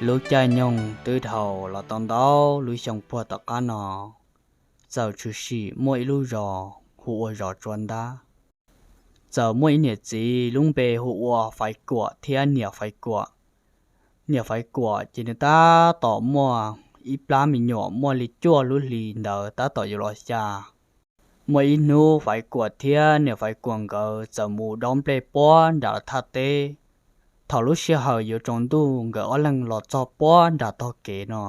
Lub caij nyoog twb dhau los tau ntau lub xyoo puag tom qab no, txawm tshwm sim muaj ib lub zos hu ua zos Tsua Ntab. Txawm muaj ib niam txiv lub npe hu ua Faiv Kuam thiab niam Faiv Kuam. Niam Faiv Kuam ces nws tab tom muaj ib plab me nyuam muaj li cuaj lub hlis ntawd tab tom yuav los xya. Muaj ib hnub Faiv Kuam thiab niam Faiv Kuam nkawd txawm mus dob nplej puag nram thaj teb. Thaum lub sij hawm yuav tsaus ntuj nkawd ob leeg los txog puag nram tog kev no,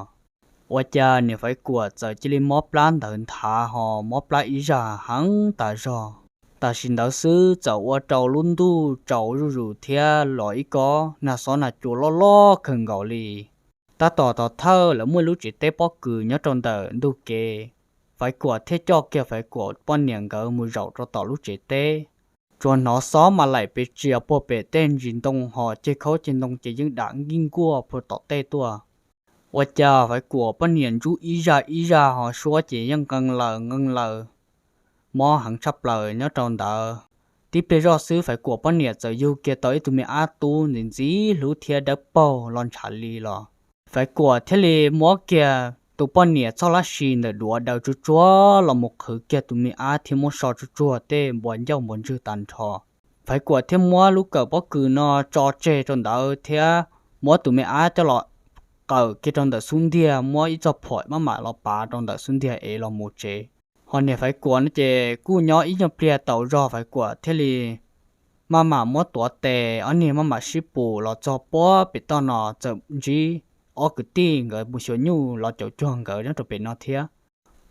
ua cas niam Faiv Kuam txawm cia li mob plab ntawd nthav ho mob plab ib zaj heev tas zog. Tam sim ntawd xwb txawm ua rau lub ntuj tsaus zuj zus thiab los ib kob nag xob nag cua loj loj kawg nkaus li. Tab tom tom thawj lawv muaj lub tsev teb pob kws nyob rau ntawm ntug kev. Faiv Kuam thiaj coj kiag Faiv Kuam poj niam nkawd mus zaum rau tom lub tsev teb. Tsuas hnov xob mas laim pes tsia puag pem tej ntsis ntoo ho ceg khaub ceg ntoo ces yeej dam nkij nkuaj puag tom tej tuaj. Ua cas Faiv Kuam poj niam ntsub ib zaj ib zaj ho suab ces yeej nqee laws nqee laws, mob heev tshaj plaws nyob rau ntawd. Tib pliag zoj xwb Faiv Kuam poj niam txawm yug kiag tau ib tug me ab tub ntxim ntxim hlub thiab dawb paug los ntshav li los. Faiv Kuam thiaj li muab kiag tus poj niam txoj lab si ntawm duav daws tsuag tsuag los mus qhwv kiag tus me ab thiab muab so tsuag tsuag tej npua ncauj npua ntswg tag nrho. Faiv Kuam thiaj muab lub kawm pob kws no tso tseg rau ntawd thiab muab tus me ab coj los qawm kiag rau ntawm xub ntiag, muab ib txoj phuam maj mam los pav rau ntawm xub ntiag es los mus tsev. Ho niam Faiv Kuam no ces kuj nyob ib nyuag pliag tau zog Faiv Kuam thiaj li maj mam muab tuav tes, ob niag maj mam sib pus los txog puag pem toj no txawm ntsib ob kwv tij nkawd mus xyuas nyuj los caum cuag nkawd nyob rau pem no thiab.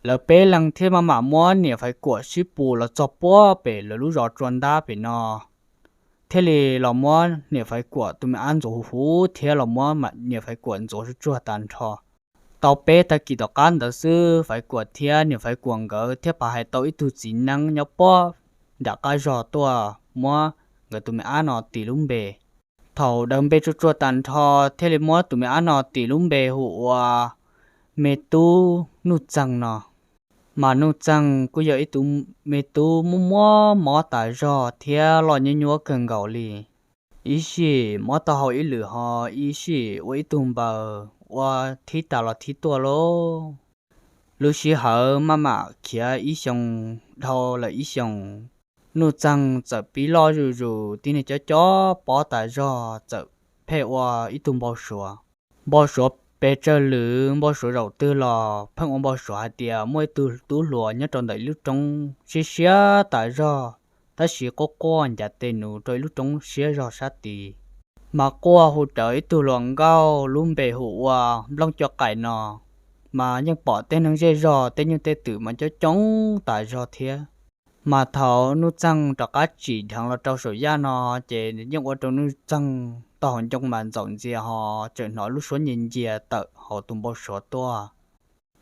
Lawv peb leeg thiaj maj mam muab niam Faiv Kuam sib pus los txog puag pem lawv lub zos Tsua Ntab pem no, thiaj li los muab niam Faiv Kuam tus me ab ntxuav huv huv thiab los muab niam Faiv Kuam ntxuav tsuag tsuag tag nrho. Tau peb tag kis tom qab ntawd xwb Faiv Kuam thiab niam Faiv Kuam nkawd thiaj pab hais tau ib tug txiv neeb nyob puag nram qab zog tuaj muab nkawd tus me ab no tis lub npe. Thaum daws npe tsuag tsuag tag nrho thiaj li muab tus me ab no tis lub npe hu ua me tub Nuj Txeeg no. Mas Nuj Txeeg kuj yog ib tug me tub muaj muaj mob tas zog thiab loj nyuab nyuab kawg nkaus li. Ib sij mob taub hau ib lwm ho ib sij ua ib tug npaws ua thib tas los thib tuaj lauj. Lub sij hawm maj mam khiav ib xyoos dhau lawm ib xyoos, Nuj Txeeg txawm pib loj zuj zus tib neeg cob cob pob tas zog txawm pheej ua ib tug npau suav. Npau suav pes tsawg lwm npau suav zaum twg los pheej ua npau suav hais tias muaj ib tug tub hluas nyob rau ntawm ib lub roob siab siab tas zog, tab sis quaj quaj ncav tes num rau ib lub roob siab zog sab tid. Mas quaj hu rawv ib tug hluas nkauj lub npe hu ua Nplooj Cua Qaim no, mas yeej pom tej neeg zej zog tej nyuj tej twm mas coob coob tas zog thiab. Mas thaum Nuj Txeeg rov qab tsim dheev los rau saum yaj no, ces yeej ua rau Nuj Txeeg tau hauv ncoo mas ntxaum ntxias ho tseem hnov lub suab nyias ncias tawm hauv tus npau suav tuaj.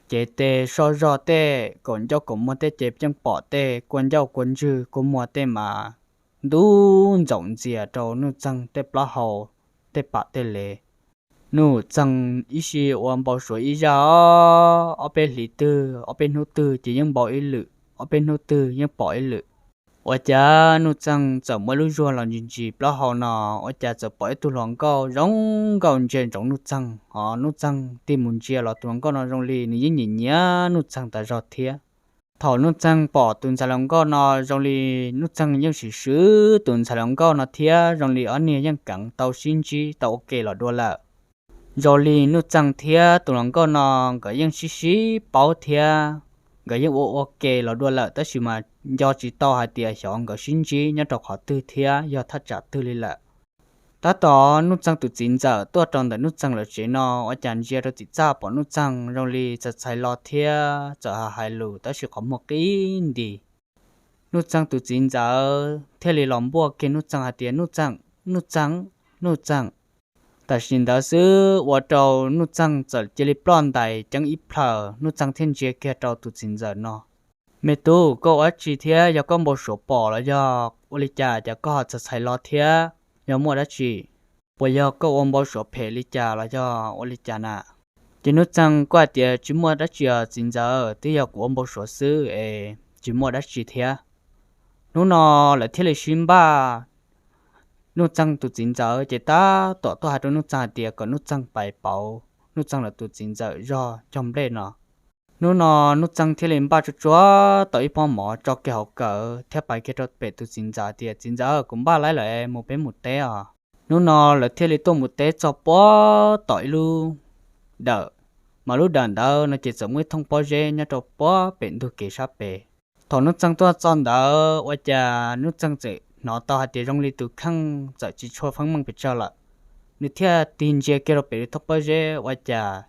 Ces tej so zog tej kaum ncauj kaum muag tej ces yeej pom tej kua ncauj kua ntswg kua muag tej mas ntub ntxaum ntxias rau Nuj Txeeg tej plaub hau tej pam tej lev. Nuj Txeeg ib sij ua npau suav ib zaj, ob peb hlis twg ob peb hnub twg ces yeej npau ib lwm, ob peb hnub twg yeej pom ib lwm. Ua cas Nuj Txeeg txawm muaj ib lub zuag los ntsis ntsis plaub hau no, ua cas txawm pom ib tug hluas nkauj zoo nkauj ntsia ntsoov Nuj Txeeg, ho Nuj Txeeg tig mus ntsia los tus hluas nkauj no zoo li nws yeej nyiam nyiam Nuj Txeeg tas zog thiab. Thaum Nuj Txeeg pom tus ntxhais hluas nkauj no zoo li Nuj Txeeg yeej swm swv tus ntxhais hluas nkauj no thiab zoo li ob niag yeej keev tau sib ntsib tau ua ke los dua lawm. Zoo li Nuj Txeeg thiab tus hluas nkauj no nkawd yeej sib sib paub thiab nkawd yeej ua ua ke los dua lawm tab sis mas nco tsis tau hais tias xyov nkawd sib ntsib nyob rau qhov twg thiab yog thaj tsam twg li lawm. Tab tom Nuj Txeeg tus txiv ntxawm tuaj rau ntawm Nuj Txeeg lawv tsev no ua cas ntsia rau tim txaj pom Nuj Txeeg zoo li txhais txhais lo thiab txawm hais hais lus tab sis qhov muag qib nti. Nuj Txeeg tus txiv ntxawm thiaj li los npuaj kiag Nuj Txeeg hais tias, Nuj Txeeg, Nuj Txeeg, Nuj Txeeg. Tam sim ntawd xwb ua rau Nuj Txeeg txawm cia li ploj ntais ceeb ib plhaws, Nuj Txeeg thiaj ntsia kiag rau tus txiv ntxawm no, Me tub, koj ua dab tsi thiab? Yog koj npau suav pom los yog ua li cas cas koj ho txhais txhais lo thiab? Yog muaj dab tsi? Puas yog koj ua npau suav phem li cas los yog ua li cas na? Ces Nuj Txeeg kuj hais tias, Tsis muaj dab tsi os txiv ntxawm, twb yog kuv ua npau suav xwb es tsis muaj dab tsi thiab. Hnub no lawv thiaj li sib npaj Nuj Txeeg tus txiv ntxawm ces tab tom tuaj hais rau Nuj Txeeg hais tias kom Nuj Txeeg pais pauv Nuj Txeeg lawv tus txiv ntxawm zog cog nplej no. Hnub no Nuj Txeeg thiaj li npaj tsuag tsuag tau ib pob mov tso kiag hauv kawm thiab pais kiag rau pem tus txiv ntxawm tias, Txiv ntxawm, kuv npaj laib lawm, mus peb mus teb os. Hnub no lawv thiaj li tuaj mus teb txog puag tom ib lub dawm, mas lub dawm ntawd no ces txawm muaj ib thooj pob zeb nyob rau puag pem ntug kev sab pem. Thaum Nuj Txeeg tuaj txog ntawd ua cas Nuj Txeeg txawm hnov tau hais tias zoo li tus kheej txawm tsis tshua feeb meej pes tsawg lawm. Nws thiaj tig ntsia kiag rau pem thooj pob zeb ua cas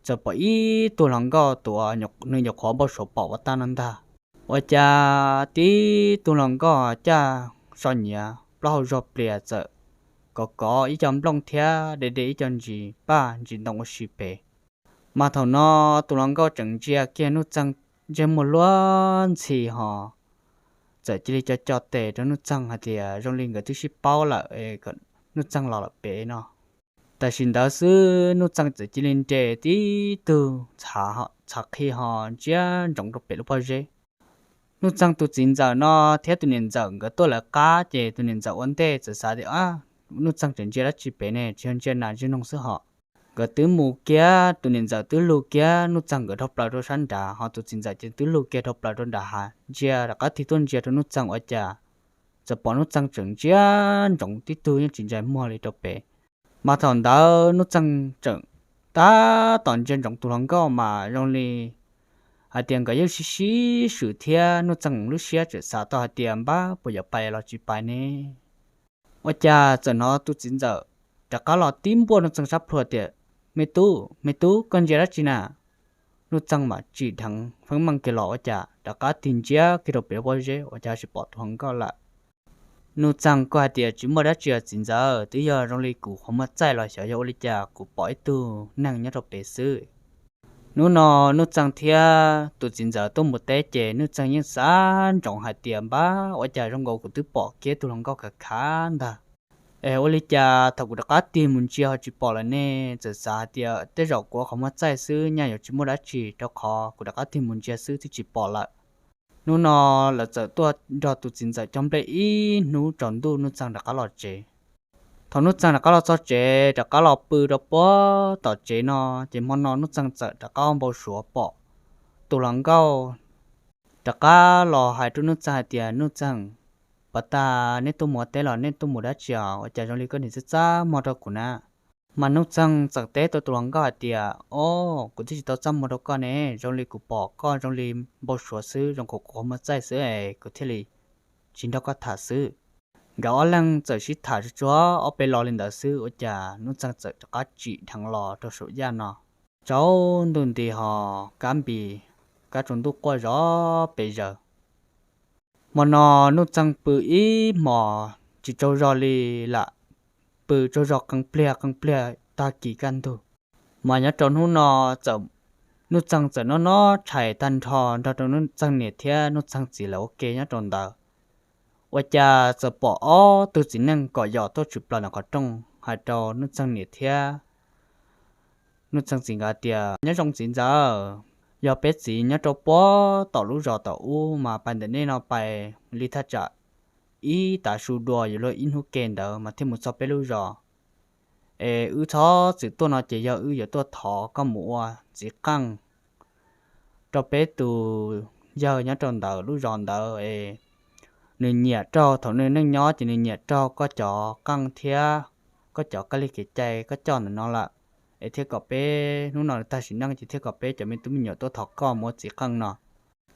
txawm pom ib tug hluas nkauj tus uas nws nyuam qhuav npau suav pom ua tag no ntag. Ua cas tib tug hluas nkauj caj so nyiav plaub hau zog plias txawm kov kov ib co nplooj thiab de de ib co ntsis paj ntsis ntoo ua si pem. Mas thaum no tus hluas nkauj tseem ntsia kiag Nuj Txeeg ntsej muag luag ntxhi ho txawm cia li co co tes rau Nuj Txeeg hais tias zoo li nkawd twb sib paub lawm, Nuj Txeeg los lawm pem no. Tam sim ntawd xwb Nuj Txeeg txawm cia li nres tib tug txhav qhi ho ntsia ntsoov rau pem lub pob zeb. Nuj Txeeg tus txiv ntxawm no thiab tus niam ntxawm nkawd tuaj lawv qab ces tus niam ntxawm ua ntej txawm xav tias, Nuj Txeeg tseem ntsia dab tsi pem ne, tsis yog ntsia nas ntsia noog xwb hos. Nkawd twb mus kiag, tus niam ntxawm twb lug kiag Nuj Txeeg nkawd dhau plaws rau sab nrad, ho tus txiv ntxawm ces twb lug kiag dhau plaws rau nram hav ntsia rov qab tig tuaj ntsia rau Nuj Txeeg ua cas txawm pom Nuj Txeeg tseem ntsia ntsoov tib tug yeej tsis ntsais muag li rau pem. Mas thaum ntawd Nuj Txeeg tseem tab tom ntsia ntsoov tus hluas nkauj mas zoo li hais tias nkawd yeej sib sib swm thiab Nuj Txeeg lub siab tseem xav tau hais tias npab puas yuav pais los tsis pais ne. Ua cas txawm hnov tus txiv ntxawm rov qab los tib npuaj Nuj Txeeg sab plhuav tias, Me tub, me tub, koj ntsia dab tsi na? Nuj Txeeg mam tsim dheev feeb meej kiag los ua cas rov qab tig ntsia kiag rau pem lub pob zeb ua cas tsis pom tus hluas nkauj lawm. Nuj Txeeg kuj hais tias, Tsis muaj dab tsi os txiv ntxawm, twb yog zoo li kuv qhov muag txaij los xyov yog ua li cas kuv pom ib tug neeg nyob rau pem xwb. Hnub no Nuj Txeeg thiab tus txiv ntxawm tuaj mus teb ces Nuj Txeeg yeej xav ntsoov hais tias, Npab, ua cas zoo nkaus kuv twb pom kiag tus hluas nkauj khav khav ntag. Es ua li cas thaum kuv rov qab tig mus ntsia ho tsis pom lawm ne? Txawm xav hais tias tej zaum kuv qhov muag txaij xwb, nyaj yuav tsis muaj dab tsi, rau qhov kuv rov qab tig mus ntsia xwb twb tsis pom lawm. Hnub no lawv txawm tuaj nrog tus txiv ntxawm cog nplej ib hnub tsaus ntuj Nuj Txeeg rov qab los tsev. Thaum Nuj Txeeg rov qab los txog tsev rov qab los pw rau puag tom tsev no, ces hmo no Nuj Txeeg txawm rov qab npau suav pom tus hluas nkauj rov qab los hais rau Nuj Txeeg hais tias, Nuj Txeeg, puag ta neb tuaj mus ua teb los neb tuaj mus dab tsi os? Ua cas zoo li koj niam txaj txaj muag rau kuv na? Mas Nuj Txeeg txawm teb rau tus hluas nkauj hais tias, O, kuv twb tsis tau txaj muag rau koj ne, zoo li kuv pom koj zoo li npau suav xwb, zoo nkaus kuv qhov muag txaij xwb es kuv thiaj li tsis nrog koj tham xwb. Nkawd ob leeg txawm sib tham tsuag tsuag ob peb lo li ntawd xwb ua cas Nuj Txeeg txawm rov qab tsim dheev los rau saum yaj no. Tsaus ntuj nti ho kab npis, kab tsaus ntuj quaj zov pes zaws. Hmo no Nuj Txeeg pw ib hmos tsis tsaug zog li lawm, pw tsaug zog qee pliag qee pliag tag kis kaj ntug. Mas nyob rau hnub no txawm Nuj Txeeg txawm noj noj tshais tag nrho nrog rau Nuj Txeeg niam thiab Nuj Txeeg txiv lawv ua ke nyob rau ntawd, ua cas txawm pom ob tug txiv neej kom yos tuaj tshwm plaws ntawm qhov rooj hais rau Nuj Txeeg niam thiab Nuj Txeeg txiv nkawd tias, Nyob zoo txiv ntxawm, yog peb txiv nyob rau puag tom lub zos tom ub mas pais ntawm nej no pais li thaj tsam ib tav su dua yuav luag ib hnub ke ntawd mas thiaj mus txog peb lub zos. Es wb txhob txwm tuaj no ces yog wb yuav tuaj thov koj mus ua txiv qeej rau peb tus yawg nyob rau ntawm lub zos ntawd es nws nyiam raug, thaum nws neej nyob ces nws nyiam raug koj cov qeej thiab koj cov kab li kev cai koj coj ntawm no lawm, es thiaj kom peb hnub no nws tag sim neej ces thiaj kom peb cov me tub me nyuam tuaj thov koj mus ua txiv qeej no.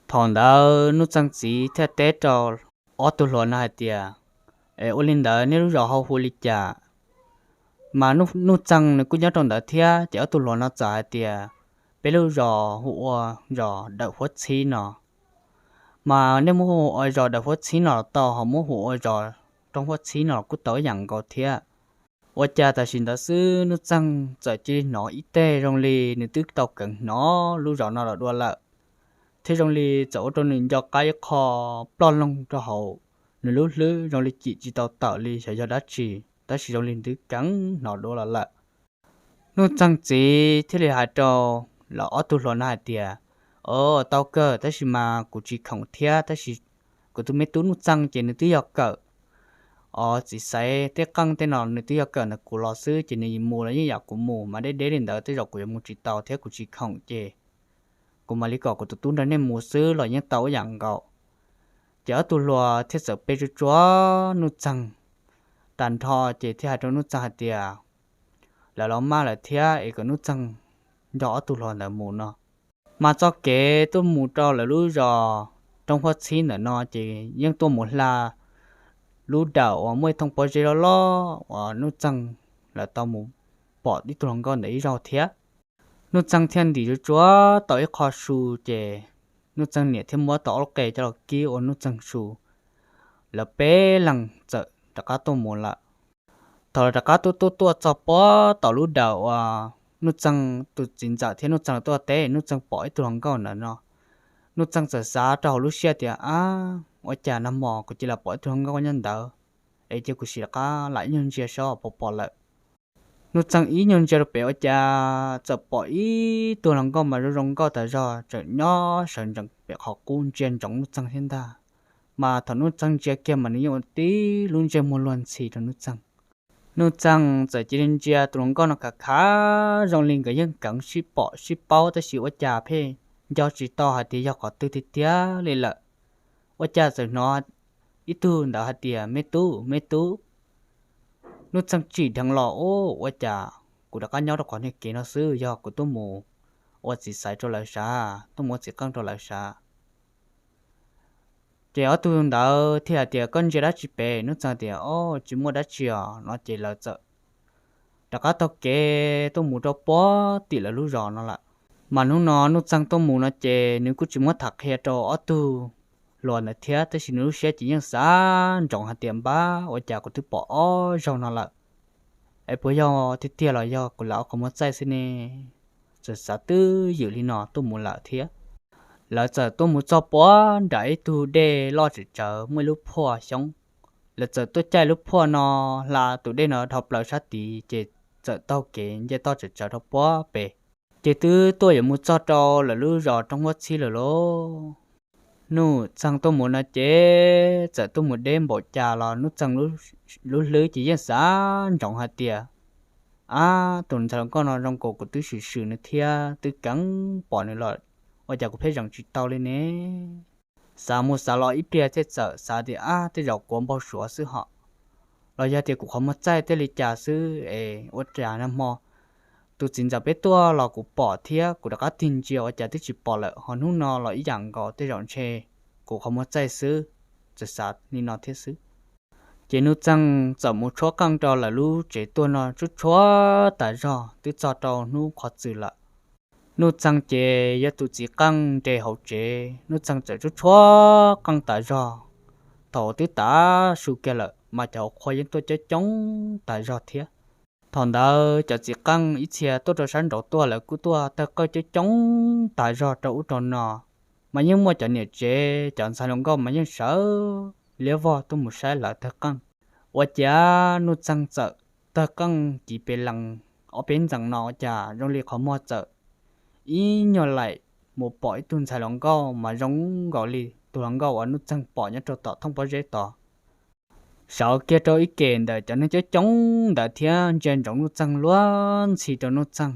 Thaum ntawd Nuj Txeeg txiv thiaj teb rau ob tug hluas no hais tias, Es ua li ntawd nej lub zos ho hu li cas? Mas Nuj Txeeg nws kuj nyob rau ntawd thiab ces ob tug hluas no txawm hais tias, Peb lub zos hu ua zos Dawm Huab Txhib no. Mas nej muab hu ua zos Dawm Huab Txhib no los tau, ho muab hu ua zos Roob Huab Txhib no los kuj tau ib yam nkaus thiab. Ua cas tam sim ntawd xwb Nuj Txeeg txawm cia li hnov ib teg zoo li nws twb tau keev hnov lub zos no los dua lawm, thiab zoo li txawm ua rau nws nco qab ib qho ploj loog rau hauv nws lub hlwb zoo li cim tsis tau tawm li xyov yog dab tsi, tab sis zoo li twb keev hnov dua los lawm. Nuj Txeeg txiv thiaj li hais rau lawv ob tug hluas no hais tias, O, tau kawg, tab sis mas kuv tsis khoom thiab, tab sis kuv tus me tub Nuj Txeeg ces nws twb yog kawm Os, txiv xaiv tej qeej tej no nws twb yog kawm ntawm kuv los xwb, ces nws mus los yeej yam kuv mus mas deb deb li ntawd, tej zaum kuv yuav mus tsis tau thiab kuv tsis khoom, ces kuv mam li kom kuv tus tub nrog nej mus xwb los yeej tau ib yam nkaus. Ces ob tug hluas thiaj txawm pe tsuag tsuag Nuj Txeeg tag nrho, ces thiaj hais rau Nuj Txeeg hais tias, lawv los maj lawm thiab, es kom Nuj Txeeg nrog ob tug hluas ntawd mus no. Mas txoj kev tuaj mus rau lawv lub zos Roob Huab Txhib ntawm no ces yeej tuaj mus hla lub dawm uas muaj ib thooj pob zeb loj loj uas Nuj Txeeg lawv tau mus pom ib tug hluas nkauj ntawd ib zaug thiab. Nuj Txeeg thiaj ntim tsuag tsuag tau ib qho su, ces Nuj Txeeg niam thiaj muab tau ob lub qe coj los kib ua Nuj Txeeg su. Lawv peb leeg txawm rov qab tuaj mus lawm. Thaum lawv rov qab tuaj tuaj tuaj txog puag tom lub dawm uas Nuj Txeeg tus txiv ntxawm thiab Nuj Txeeg tuaj teb, Nuj Txeeg pom ib tug hluas nkauj ntawd no, Nuj Txeeg txawm xav rau hauv lub siab tias, ab, ua cas nag hmo kuv cia li pom ib tug hluas nkauj nyob ntawd, es cia kuv sim rov qab lam ib nyuag ntsia saib puas pom lawm. Nuj Txeeg ib nyuag ntsia rau pem ua cas txawm pom ib tug hluas nkauj mas zoo zoo nkauj tas zog tseem nyob sawv ntsees pem qhov qub ntsia ntsoov Nuj Txeeg thiab ntag. Mas thaum Nuj Txeeg ntsia kiag mas nws yeej ua tib lub ntsej muag luag ntxhi rau Nuj Txeeg. Nuj Txeeg txawm cia li ntsia tus hluas nkauj no khav khav zoo li nkawd yeej keev sib pom sib paub tab sis ua cas pheej nco tsis tau hais tias yog qhov twg tiag tiag li lawm. Ua cas txawm hnov ib tug ntawd hais tias, me tub, me tub. Nuj Txeeg tsim dheev los, ua cas kuv rov qab nyob rau qhov niag kev no xwb, yog kuv tuaj mus ua txiv xaiv rau lawv sav, tuaj mus ua txiv qeej rau lawv sav. Ces ob tug ntawd thiaj hais tias, koj ntsia dab tsi pem? Nuj Txeeg tias, o, tsis muaj dab tsi os no, ces lawv txawm rov qab taug kev tuaj mus rau puag tim lawv lub zos no lawm. Mas hnub no Nuj Txeeg tuaj mus no ces nws kuj tsis muab tham qhia rau ob tug hluas ntawd thiab, tab sis nws lub siab ces yeej xav ntsoov hais tias, npab, ua cas kuv twb pom ob zaug no lawm, es puas yog tiag tiag los yog kuv lam ua qhov muag txaij xwb ne? Txawm xav twb ywm li no tuaj mus lawm thiab. Lawv txawm tuaj mus txog puag nram ib tug dej loj tsawm tsawv muaj ib lub phuaj xyoob. Lawv txawm tuaj caij lub phuaj no hla tus dej no dhau plaws sab tid, ces txawm taug kev nce toj tsawm tsawv rau puag pem, ces twb tuaj yuav mus txog rau lawv lub zos Roob Huab Txhib lawm lauj. Nuj Txeeg tuaj mus no ces txawm tuaj mus deb npaum cas los Nuj Txeeg lub hlwb ces yeej xav ntsoov hais tias, ab, tus ntxhais hluas nkauj no zoo nkaus kuv twb swm swm nws thiab twb keev pom nws los, ua cas kuv pheej zeem tsis tau li ne? Xav mus xav los ib pliag thiaj txawm xav tias, ab, tej zaum kuv ua npau suav xwb hos, los yog tias kuv qhov muag txaij thiaj li cas xwb es ua cas nag hmo tus txiv ntxawm peb tuaj los kuv pom thiab kuv rov qab tig ntsia ua cas twb tsis pom lawm, ho hnub no los ib yam nkaus, tej zaum ntshe kuv qhov muag txaij xwb. Txawm xav li no thiab xwb, ces Nuj Txeeg txawm mus tshuab qeej rau lawv lub tsev tuaj no tshuab tshuab tas zog twb txog rau hnub qhov txwm lawm. Nuj Txeeg ces yog tus txiv qeej nres hauv tsev, Nuj Txeeg txawm tshuab tshuab qeej tas zog. Thaum twb tav su kiag lawm mas cov hauv qhua yeej tuaj coob coob tas zog thiab. Thaum ntawd cov txiv qeej ib txhia tuaj rau sab nraud tuaj lawv kuj tuaj tawg qeej coob coob tas zog rau ub rau no, mas yeej muaj cov niam tsev cov ntxhais hluas nkauj mas yeej sawv liab vog tuaj mus saib lawv tawg qeej. Ua ciav Nuj Txeeg txawm tawg qeej kiv pes lees ob peb ntxees no ua cas zoo li qhov muag txawm ib nyuag laim mus pom ib tug ntxhais hluas nkauj mas zoo nkaus li tus hluas nkauj uas Nuj Txeeg pom nyob rau tom thooj pob zeb tod, sawv kiag rau ib kem ntawm cov neeg coob coob ntawd thiab ntsia ntsoov Nuj Txeeg luag ntxhi rau Nuj Txeeg.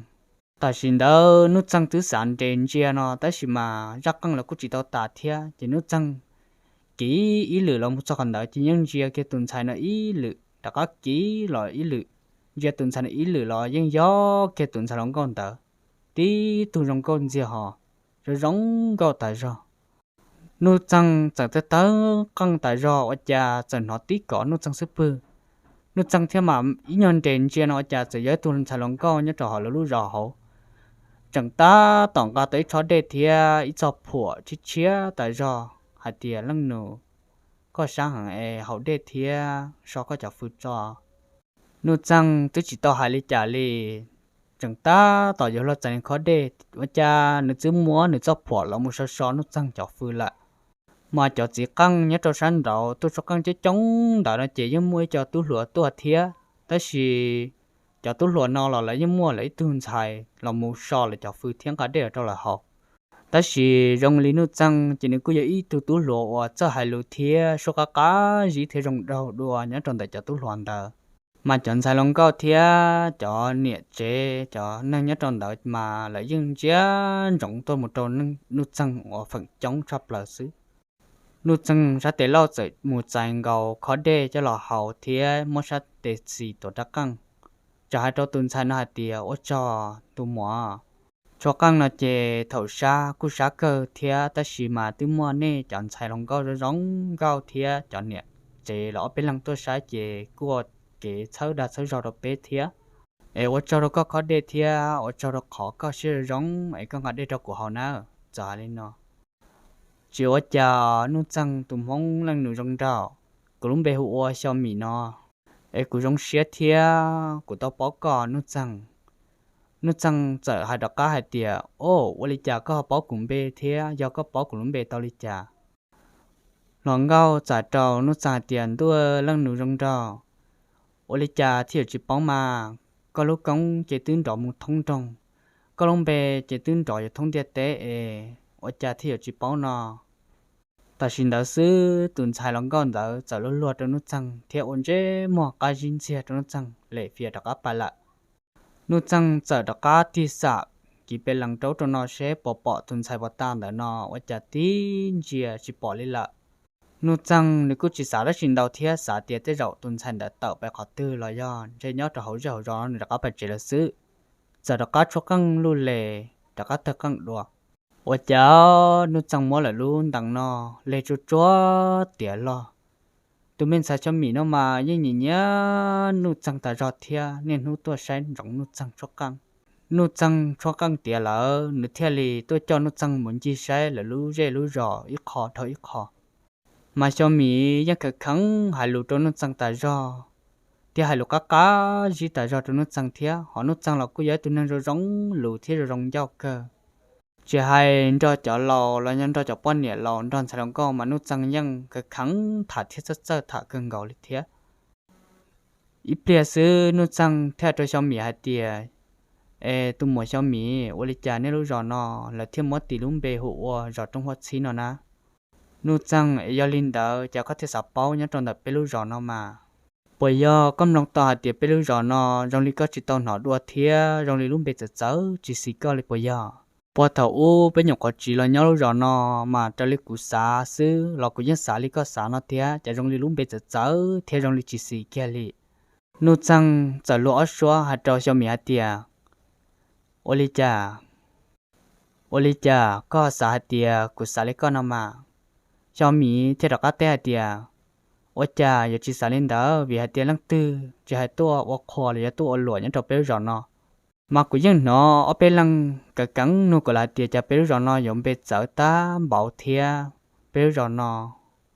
Tam sim ntawd Nuj Txeeg twb xav nres ntsia no tab sis mas zaj qeej los kuj tsis tau tas thiab, ces Nuj Txeeg kiv ib lwm los mus txog qhov ntawd ces yeej ntsia kiag tus ntxhais no ib lwm, rov qab kiv los ib lwm, ntsia tus ntxhais no ib lwm los yeej yog kiag tus ntxhais hluas nkauj ntawd, tib tug zoo nkauj ntxiag hos, zoo zoo nkauj tas zog. Nuj Txeeg txawm tawg tawg qeej tas zog ua cas txawm hnov tib kom Nuj Txeeg xub pwg. Nuj Txeeg thiaj mam ib nyuag nres ntsia no ua cas txawm yog ib tug ntxhais hluas nkauj nyob rau hauv lawv lub zos hauv, tseem tab tom nqa tau ib tshob dej thiab ib txoj phuam tshiab tshiab tas zog hais tias, leej nus, koj sab heev es haus dej thiab so koj cov fws tso. Nuj Txeeg twb tsis tau hais li cas li, tseem tab tom yuav luag txais nws khob dej ua cas nws twb muab nws txoj phuam los mus so so Nuj Txeeg cov fws lawm. Mas cov txiv qeej nyob rau sab nraud tuaj tshuab qeej coob coob ntawd no ces yeej muaj ib co tub hluas tuaj thiab, tab sis cov tub hluas no los lawv yeej muaj lawv ib tug ntxhais los mus so lawv cov fws thiab nqa dej los rau lawv haus. Tab sis zoo li Nuj Txeeg ces nws kuj yog ib tug tub hluas uas txawj hais lus thiab suab qab qab zib thiab zoo nraug dua nyob rau ntawm cov tub hluas ntawd. Mas cov ntxhais hluas nkauj thiab cov niam tsev cov neeg nyob rau ntawd mas lawv yeej ntsia ntsoov tuaj mus rau Nuj Txeeg uas feem coob tshaj plaws xwb. Nuj Txeeg sab tes laug txawm mus txais nkaus khob dej coj los haus thiab muab sab tes xis tuav rab qeej, txawm hais rau tus ntxhais no hais tias, Ua tsaug tus muam. Tshuab qeej no ces thaum sab kuj sab kawg thiab, tab sis mas twb muaj nej cov ntxhais hluas nkauj zoo zoo nkauj thiab cov niam tsev los ob peb leeg tuaj saib ces kuj ua kev txhawb dag txhawb zog rau peb thiab. Es ua tsaug rau koj khob dej thiab ua tsaug rau qhov koj siab zoo zoo es koj nqa dej rau kuv haus nawb. Txawm hais li no, Tsis ua cas, Nuj Txeeg tus Hmoob leej nus zoo nraug, kuv lub npe hu ua Xyo Mim no, es kuv zoo siab thiab kuv tau paub koj Nuj Txeeg. Nuj Txeeg txawm hais rov qab hais tias, Au, ua li cas koj ho paub kuv npe thiab yog koj paub kuv lub npe tau li cas? Hluas nkauj txawm rau Nuj Txeeg hais tias, Ntuj, leej nus zoo nraug, ua li cas thiaj yuav tsis paub mas, koj lub koob ces twb nrov mus thoob nroog, koj lub npe ces twb nrov yuav thoob ntiaj teb es ua cas thiaj yuav tsis paub no? Tam sim ntawd xwb tus ntxhais hluas nkauj ntawd txawm luag luag rau Nuj Txeeg thiab ua ntsej muag qab zib ntxiag rau Nuj Txeeg lem fias rov qab pais lawm. Nuj Txeeg txawm rov qab tig xam kiv pes lees rau ub rau no seb puas pom tus ntxhais puas tas ntawm no, ua cas tib ntsia tsis pom li lawm. Nuj Txeeg nws kuj tsis xav dab tsi ntau thiab xav tias tej zaum tus ntxhais ntawd tawm pais qhov twg los yog ntshe nyob rau hauv zej hauv zos nws rov qab pais tsev lawm xwb. Txawm rov qab tshuab qeej luj les rov qab tawg qeej dua. Ua cas Nuj Txeeg muab lawm lub ntees no leg tsuag tsuag tiav log. Tus me ntxhais Xyo Mim no mas yeej nyiam nyiam Nuj Txeeg tas zog thiab niaj hnub tuaj saib ntsoov Nuj Txeeg tshuab qeej. Nuj Txeeg tshuab qeej tiav lawm nws thiaj li tuaj coj Nuj Txeeg mus ncig saib lawv lub zej lub zos ib qho dhau ib qho. Mas Xyo Mim yeej kheev kheev hais lus rau Nuj Txeeg tas zog thiab hais lus qab qab zib tas zog rau Nuj Txeeg thiab, ho Nuj Txeeg los kuj yog ib tug neeg zoo zoo lus thiab zoo zoo ncauj kawg. Tsis hais nrog cov laus los yog nrog cov poj niam laus nrog ntxhais hluas nkauj mas Nuj Txeeg yeej kheev kheev tham thiab txawj txawj tham kawg nkaus li thiab. Ib pliag xwb Nuj Txeeg thiaj rau Xyo Mim hais tias, Es tus muam Xyo Mim, ua li cas nej lub zos no lawv thiaj muab tis lub npe hu ua zos Roob Huab Txhib no na? Nuj Txeeg, es yog li ntawd cas koj thiaj xav paub nyob rau ntawm peb lub zos no mas? Puas yog koj mloog tau hais tias peb lub zos no zoo li koj tsis tau hnov dua thiab zoo li lub npe txawv txawv tsis xis koj li puas yog? Puag thaum ub peb nyuam qhuav tsiv los nyob lub zos no mas raws li kuv xav xwb los kuv yeej xav li koj xav no thiab, cas zoo li lub npe txawv txawv thiab zoo li tsis xis kiag li. Nuj Txeeg txawm luag ob suab hais rau Xyo Mim hais tias, Ua li cas? Ua li cas koj xav hais tias kuv xav li koj no mas? Xyo Mim thiaj rov qab teb hais tias, Ua cas yuav tsis xav li ntawd, vim hais tias leej twg tsis hais tuaj ua qhua los yog tuaj ua luam nyob rau peb lub zos no, mas kuv yeej hnov ob peb leeg keev keev nug kuv lawm hais tias cas peb lub zos no yuav npe txawv tag npaum thiab, peb lub zos no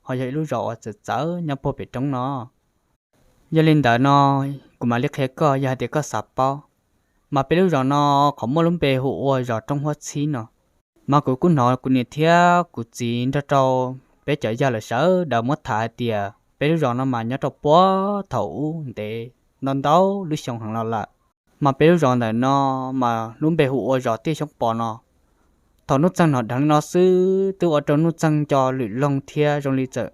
ho yog ib lub zos uas txawv txawv nyob puag pem roob no. Yog li ntawd no, kuv mam li qhia koj, yog hais tias koj xav paub, mas peb lub zos no qhov muaj lub npe hu ua zos Roob Huab Txhib no. Mas kuv kuj hnov kuv niam thiab kuv txiv nrog rau peb cov yawg lawv sawv daws muab tham hais tias peb lub zos no mas nyob rau puag thaum ub ntev ntau ntau lub xyoo heev los lawm. Mas peb lub zos ntawm no mas lub npe hu ua zos Tiaj Xyoob Pos no. Thaum Nuj Txeeg hnov dheev li no xwb twb ua rau Nuj Txeeg nco lwm loog thiab zoo li txawm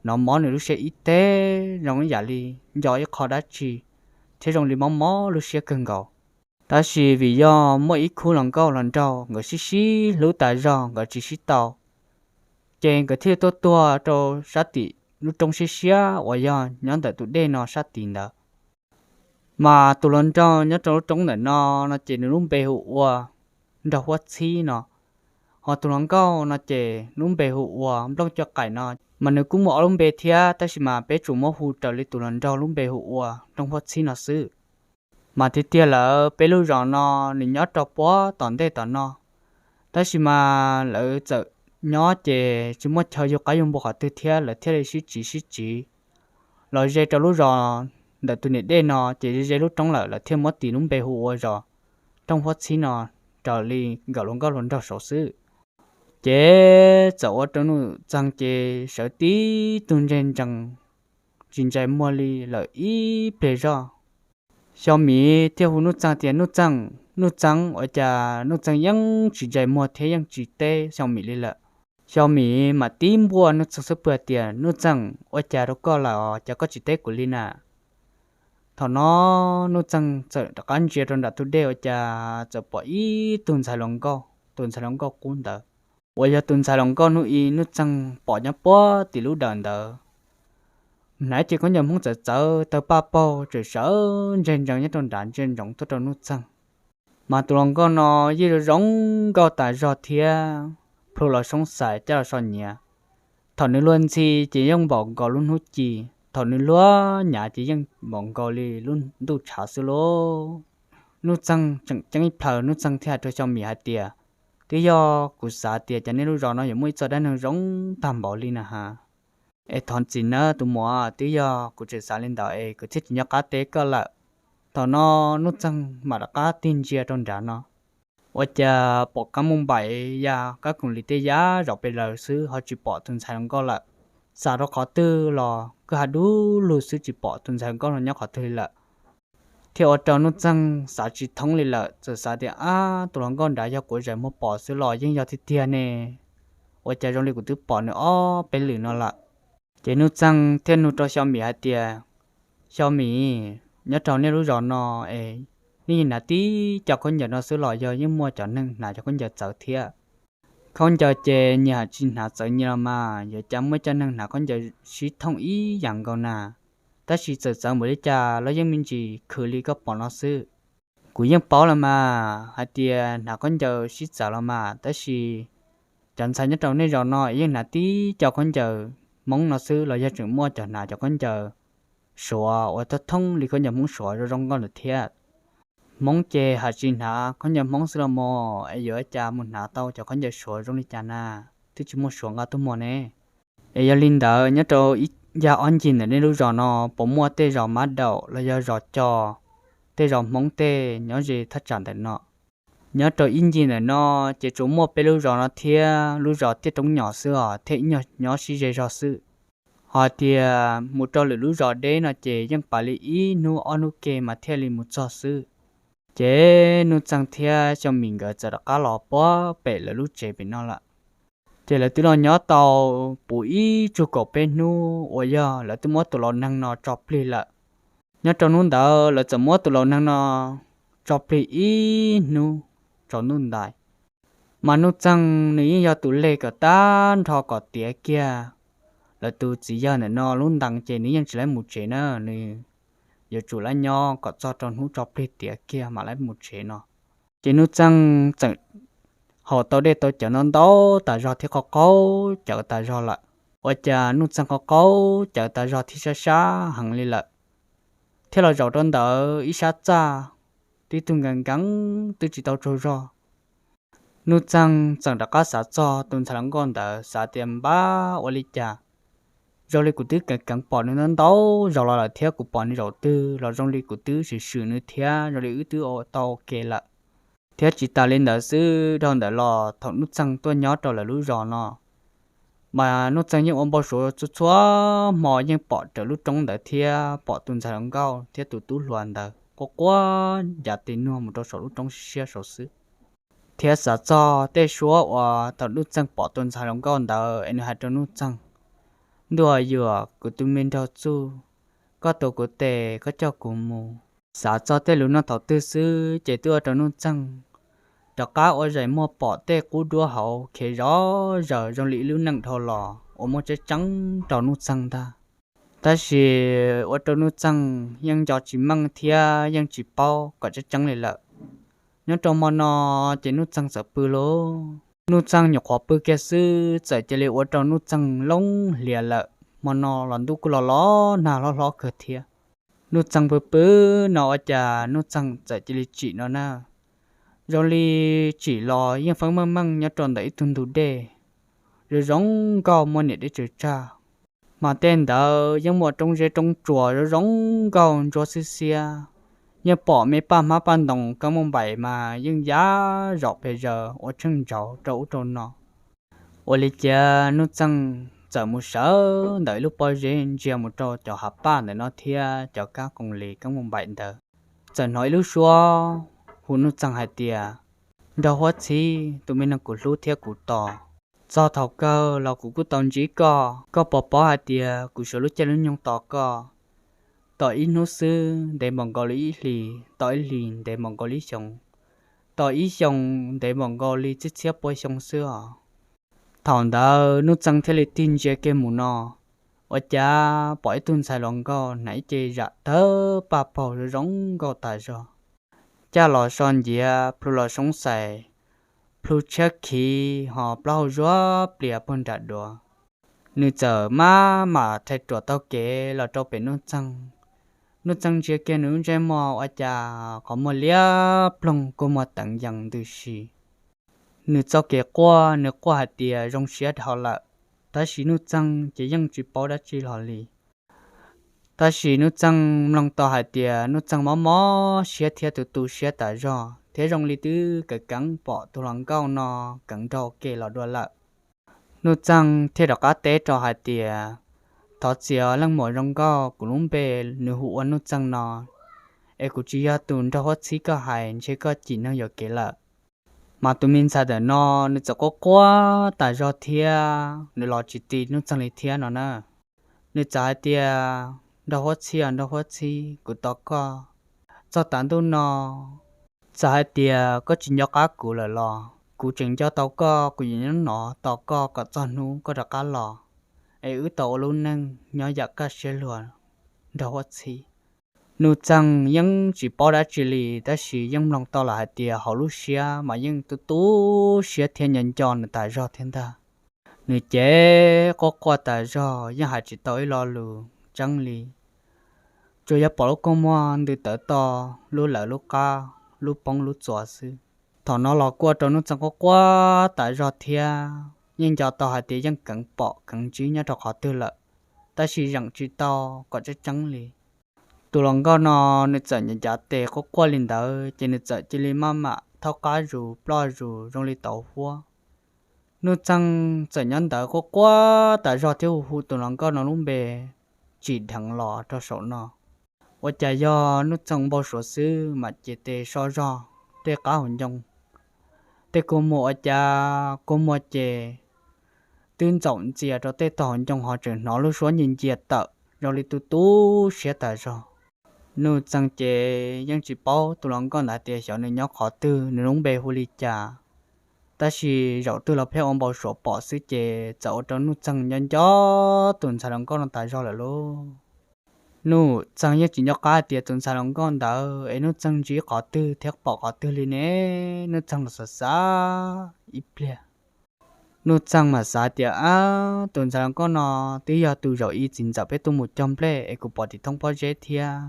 hnov mob nws lub siab ib teg zoo ib yam li nco ib qho dab tsi thiab zoo li mob mob lub siab kawg nkaus. Tab sis vim yog muaj ib khub hluas nkauj hluas nraug nkawd sib sib hlub tas zog nkawd tsis sib tau, ces nkawd thiaj tuaj tuag rau sab tim lub roob siab siab uas yog nyob ntawm tus dej no sab tid ntawd. Mas tus hluas nraug nyob rau lub roob ntawm no, no ces nws lub npe hu ua Nraug Huab Txhib no, ho tus hluas nkauj no ces lub npe hu ua Nplooj Cuaj Qaim no, mas nws kuj muaj ob lub npe thiab, tab sis mas peb tsuas muab hu raws li tus hluas nraug lub npe hu ua Nplooj Huab Txhib no xwb. Mas tiag tiag lawm peb lub zos no nws nyob rau puag tom ntej tom no, tab sis mas lawv txawm nyob ces tsis muaj chaw yug qaib yug npua qhov twg thiab lawv thiaj li sib tsiv sib tsiv los ze rau lub zos ntawm tus niam dej no, ces ze ze lub roob lawm lawv thiaj muab tis lub npe hu ua zos Nplooj Huab Txhib no raws li nkawm hluas nkauj hluas nraug saud xwb. Ces txawm ua rau Nuj Txeeg ces sawv tib tug ntseg ntsees tsis ntsais muag li lawm ib pliag zog. Xyo Mim thiaj hu Nuj Txeeg tias, Nuj Txeeg, Nuj Txeeg, ua cas Nuj Txeeg yeej tsis ntsais muag thiab yeej tsis teb Xyoo Mim li lawm. Xyoo Mim mam tib npuaj Nuj Txeeg xub pwg tias, Nuj Txeeg, ua cas rau koj lawm os, cas koj tsis teb kuv li na? Thaum no Nuj Txeeg txawm rov qab ntsia rau nram tus dej ua cas txawm pom ib tug ntxhais hluas nkauj, tus ntxhais hluas nkauj qub ntawd uas yog tus ntxhais hluas nkauj hnub i Nuj Txeeg pom nyob puag tim lub dawm ntawd. Hnav cev khaub ncaws Hmoob txawv txawv, tawg paj paug, tseem sawv ntseg ntsees nyob rau nrad ntsia ntsoov tuaj rau Nuj Txeeg. Mas tus hluas nkauj no yeej zoo zoo nkauj tas zog thiab, plhu los soob xais, cab los so nyiav. Thaum nws luag ntxhi ces yeej npaum nkaus lub hnub ci, thaum nws luag nyav ces yeej npaum nkaus li lub ntuj tshav xwb lauj. Nuj Txeeg tseem ceeb ib plhaw, Nuj Txeeg thiaj hais rau Xyoo Mim hais tias, Twb yog kuv xav tias cov nej lub zos no yuav muaj ib txoj dab neeg zoo tag npaum li na has. Es thov txim nawb tus muam, twb yog kuv tseem xav li ntawd es kuv thiaj tsis nco qab teb koj lawm. Thaum no Nuj Txeeg mam rov qab tig ntsia rau nrad no, ua cas pom Kab Mooj Npaim, Yaj, Kab Koom Lis tej yam zaum pes lawm xwb ho tsis pom tus ntxhais hluas nkauj lawm. Xav rau qhov twg los kwj ha dub lug xwb, tsis pom tus ntxhais hluas nkauj no nyob qhov twg li lawm. Thiaj ua rau Nuj Txeeg xav tsis thoob li lawm, txawm xav tias, Ab, tus hluas nkauj nrad yog kuv zais muag pom xwb los yeej yog tiag tiag ne, ua cas zoo li kuv twb pom nws ob peb lwm no lawm. Ces Nuj Txeeg thiaj nug rau Xyoo Mim hais tias, Xyoo Mim, nyob rau nej lub zos no es nej yeej hnav tib co khaub ncaws no xwb los yog yeej muaj cov neeg hnav cov khaub ncaws txawv thiab? Khaub ncaws ces nyias haj tsis hnav txawv nyias los mas, yuav cas muaj cov neeg hnav khaub ncaws sib thooj ib yam nkaus na. Tab sis txawm txawv npaum li cas los yeej me ntsis khwv li koj pom no xwb. Kuv yeej paub los mas hais tias hnav khaub ncaws sib txawv los mas, tab sis cov ntxhais nyob rau nej zos no es yeej hnav tib co khaub ncaws Hmoob no xwb los yog tseem muaj cov hnav cov khaub ncaws Suav uas thooj thooj li khaub ncaws Hmoob Suav zoo zoo nkauj ntawd thiab? Hmoob ces haj tsis hnav khaub ncaws Hmoob xwb los mas, es yuav cas mus hnav tau cov khaub ncaws Suav zoo li cas na, twb tsis muaj Suav nqa tuaj muag ne. Es yog li ntawd nyob rau ib yam ob ncig ntawm nej lub zos no puas muaj tej zos mab daum los yog zos co, tej zos Hmoob tej nyob ze thaj tsam ntawm no? Nyob rau ib ncig ntawm no ces tsuas muaj peb lub zos no thiab lub zos Tiaj Roob Nyom xwb os, thiaj ib nyuag nyob sib ze zog xwb. Ho tias mus rau lwm lub zos deb no ces yeej pab li ib hnub ob hnub ke mas thiaj li mus txog xwb. Ces Nuj Txeeg thiab Xyoo Mim nkawd txawm rov qab los puag pem lawv lub tsev pem no lawm. Ces lawv twb los nyob tau puv ib tsug kaum peb hnub uas yog lawv twb muab tus laus neeg no tso plig lawm. Nyob rau hnub ntawd lawv txawm muab tus laus neeg no tso plig ib hnub tsaus ntuj ntais. Mas Nuj Txeeg nws yeej yog tus leg kom tag nrho kom tiav kiag lawv tus txiv yawg ntawm no lub ntees ces nws yeej tsis laib mus tsev na, nws yuav tsum laib nyob kom txog rau hnub tso plig tiav kiag mam laib mus tsev no. Ces Nuj Txeeg txawm haus tau dej tau cawv ntau ntau tas zog thiab qaug qaug cawv tas zog lawm. Ua cas Nuj Txeeg qaug qaug cawv tas zog thiab sab sab heev li lawm, thiaj los zaum rau ntawm ib sab txaj, tib tug nkees nkees twb tsis tau tsaug zog. Nuj Txeeg txawm rov qab xav txog tus ntxhais hluas nkauj ntawd, xav tias npab ua li cas zoo li kuv twb keev keev pom nws ntau ntau zaus los lawm thiab kuv pom nws zaum twg los zoo li kuv twb swm swm nws thiab zoo li wb twb ua tau ua ke lawm. Thiab tsis tas li ntawd xwb, dhau ntawd los thaum Nuj Txeeg tuaj nyob rau lawv lub zos no, mas Nuj Txeeg yeej ua npau suav txhua txhua hmo yeej pom raws lub roob ntawd thiab pom tus ntxhais hluas nkauj thiab tus tub hluas ntawd quaj quaj ncav tes nuag mus rau saum lub roob siab siab saud xwb. Thiab xav txog tej suab uas thaum Nuj Txeeg pom tus ntxhais hluas nkauj ntawd es nws hais rau Nuj Txeeg, Ntuj yuam, kuv tus me nraug txuj, koj tuav kuv tes koj coj kuv mus. Xav txog tej lus no thaum twg xwb ces twb ua rau Nuj Txeeg rov qab ua zais muag pom tej qub duab hauv khiav zov zaws zoo li ib lub neej dhau los uas muaj tseeb tseeb rau Nuj Txeeg ntag. Tab sis ua rau Nuj Txeeg yeej nco tsis meej thiab yeej tsis paub kom tseeb tseeb li lawm. Nyob rau hmo no ces Nuj Txeeg txawm pw lauj. Nuj Txeeg nyuam qhuav pw kiag xwb txawm cia li ua rau Nuj Txeeg loob hlias lawm. Hmo no los ntuj kuj los los nag hlob hlob kawg thiab. Nuj Txeeg pw pw no ua cas Nuj Txeeg txawm cia li tsim no na. Zoo li tsim los yeej feeb meej meej nyob rau ntawm ib tug ntug dej zoo zoo nkauj muaj niam deb tsaws tsag. Mas tej ntawd yeej muaj roob zeb roob tsuas zoo zoo nkauj ntsuab xiab xiab. Yeej pom me paj hmab paj ntoos kab muaj npaim mas yeej yaj zom pes zaws ua tsheej ntsauv rau ub rau no. Ua li cas Nuj Txeeg txawm mus sawv ntawm ib lub pob zeb ntsia mus rau cov hav paj ntawm no thiab cov kab koos lis kab muaj npaim ntawd, txawm hnov ib lub suab hu Nuj Txeeg hais tias, Nraug Huab Txhib, tus me neeg kuv hlub thiab kuv tos, txog thaum kawg los kuv kuj tau ntsib koj. Koj puas paub hais tias kuv suav lub caij lub nyoog tos koj? Tos ib hnub xwb ntev npaum nkaus li ib hlis, tos ib hlis ntev npaum nkaus li ib xyoos, tos ib xyoos ntev npaum nkaus li txhiab txhiab pua xyoo xwb os. Thaum ntawd Nuj Txeeg thiaj li tig ntsia kiag mus no, ua cas pom ib tug ntxhais hluas nkauj hnav ib ce zam tawg paj paug zoo zoo nkauj tas zog, caj los so nciav, plhu los soob xais, plhu tshiab khiv ho plaub hau zuag plias puag nram duav. Nws txawm maj mam rhais ruam taug kev los rau pem Nuj Txeeg. Nuj Txeeg ntsia kiag nws lub ntsej muag ua cas qhov muag liab ploog kua muag teev yees ntws si. Nws txoj kev quaj, nws quaj hais tias zoo siab dhau lawm, tab sis Nuj Txeeg ces yeej tsis paub dab tsi hlo li. Tab sis Nuj Txeeg mloog tau hais tias Nuj Txeeg mob mob siab thiab tu tu siab tas zog thiab zoo li twb keev keev pom tus hluas nkauj no keev nrog ua ke los dua lawm. Nuj Txeeg thiaj rov qab teb rau hais tias, Thov txim os leej muam zoo nkauj, kuv lub npe nws hu ua Nuj Txeeg no, es kuv tsis yog tus Nraug Huab Txhib koj hais, ntshe koj cim neeg yuam kev lawm. Mas tus me ntxhais ntawm no nws txawm quaj quaj tas zog thiab nws los tsis ti Nuj Txeeg li thiab no na. Nws txawm hais tias, Nraug Huab Txhib os Nraug Huab Txhib, kuv tos koj txog tav ntuj no. Txawm hais tias koj tsis nco qab kuv lawm los kuv tseem nco tau koj, kuv yuav nyob no tos koj kom txog hnub koj rov qab los, es wb tau ua lub neej nyob yam kaj siab luag Nraug Huab Txhib. Nuj Txeeg yeej tsis paub dab tsi li, tab sis yeej mloog tau lawm hais tias hauv lub siab mas yeej tu tu siab thiab nco nco nws tas zog thiab ntag. Nws ces quaj quaj tas zog yeej hais tsis tau ib lo lus tseeb li, tsuas yog pom lub kua muag ntws tawv to, lub lawv lub qab, lub poob lub txuas xwb. Thaum no los kuj ua rau Nuj Txeeg quaj quaj tas zog thiab yeej nco tau hais tias yeej keev pom keev ntsib nyob rau qhov twg lawm, tab sis zeem tsis tau kom tseeb tseeb li. Tus hluas nkauj no nws txawm ncav ncav tes quaj quaj li ntawd ces nws txawm cia li maj mam thaub qab zus ploj zus zoo li tauv huab. Nuj Txeeg txawm nyob ntawd quaj quaj tas zog thiab hu hu tus hluas nkauj no lub npe tsim dheev los rau saum no. Ua cas yog Nuj Txeeg npau suav xwb mam ces tes so zog tej qab hauv ncoo, tej kua muag ua cas kua muag ces twb ntxaum ntxias rau tej tog hauv ncoo ho tseem hnov lub suab ncia ncia tawm zoo li tu tu siab tas zog. Nuj Txeeg ces yeej tsis paub tus hluas nkauj ntawd tias xyov nws nyob qhov twg, nws lub npe hu li cas, tab sis zaum twg los pheej ua npau suav pom xwb ces txawm ua rau Nuj Txeeg nco nco tus ntxhais hluas nkauj no tas zog lawm lauj. Nuj Txeeg yeej tsis nco qab hais tias tus ntxhais hluas nkauj ntawd es Nuj Txeeg ntsib qhov twg thiab pom qhov twg li ne. Nuj Txeeg los xav xav ib pliag, Nuj Txeeg mam xav tias, Ab, tus ntxhais hluas nkauj no twb yog tus zaum i txiv ntxawm peb tuaj mus cog nplej es kuv pom tim thoob pob zeb thiab.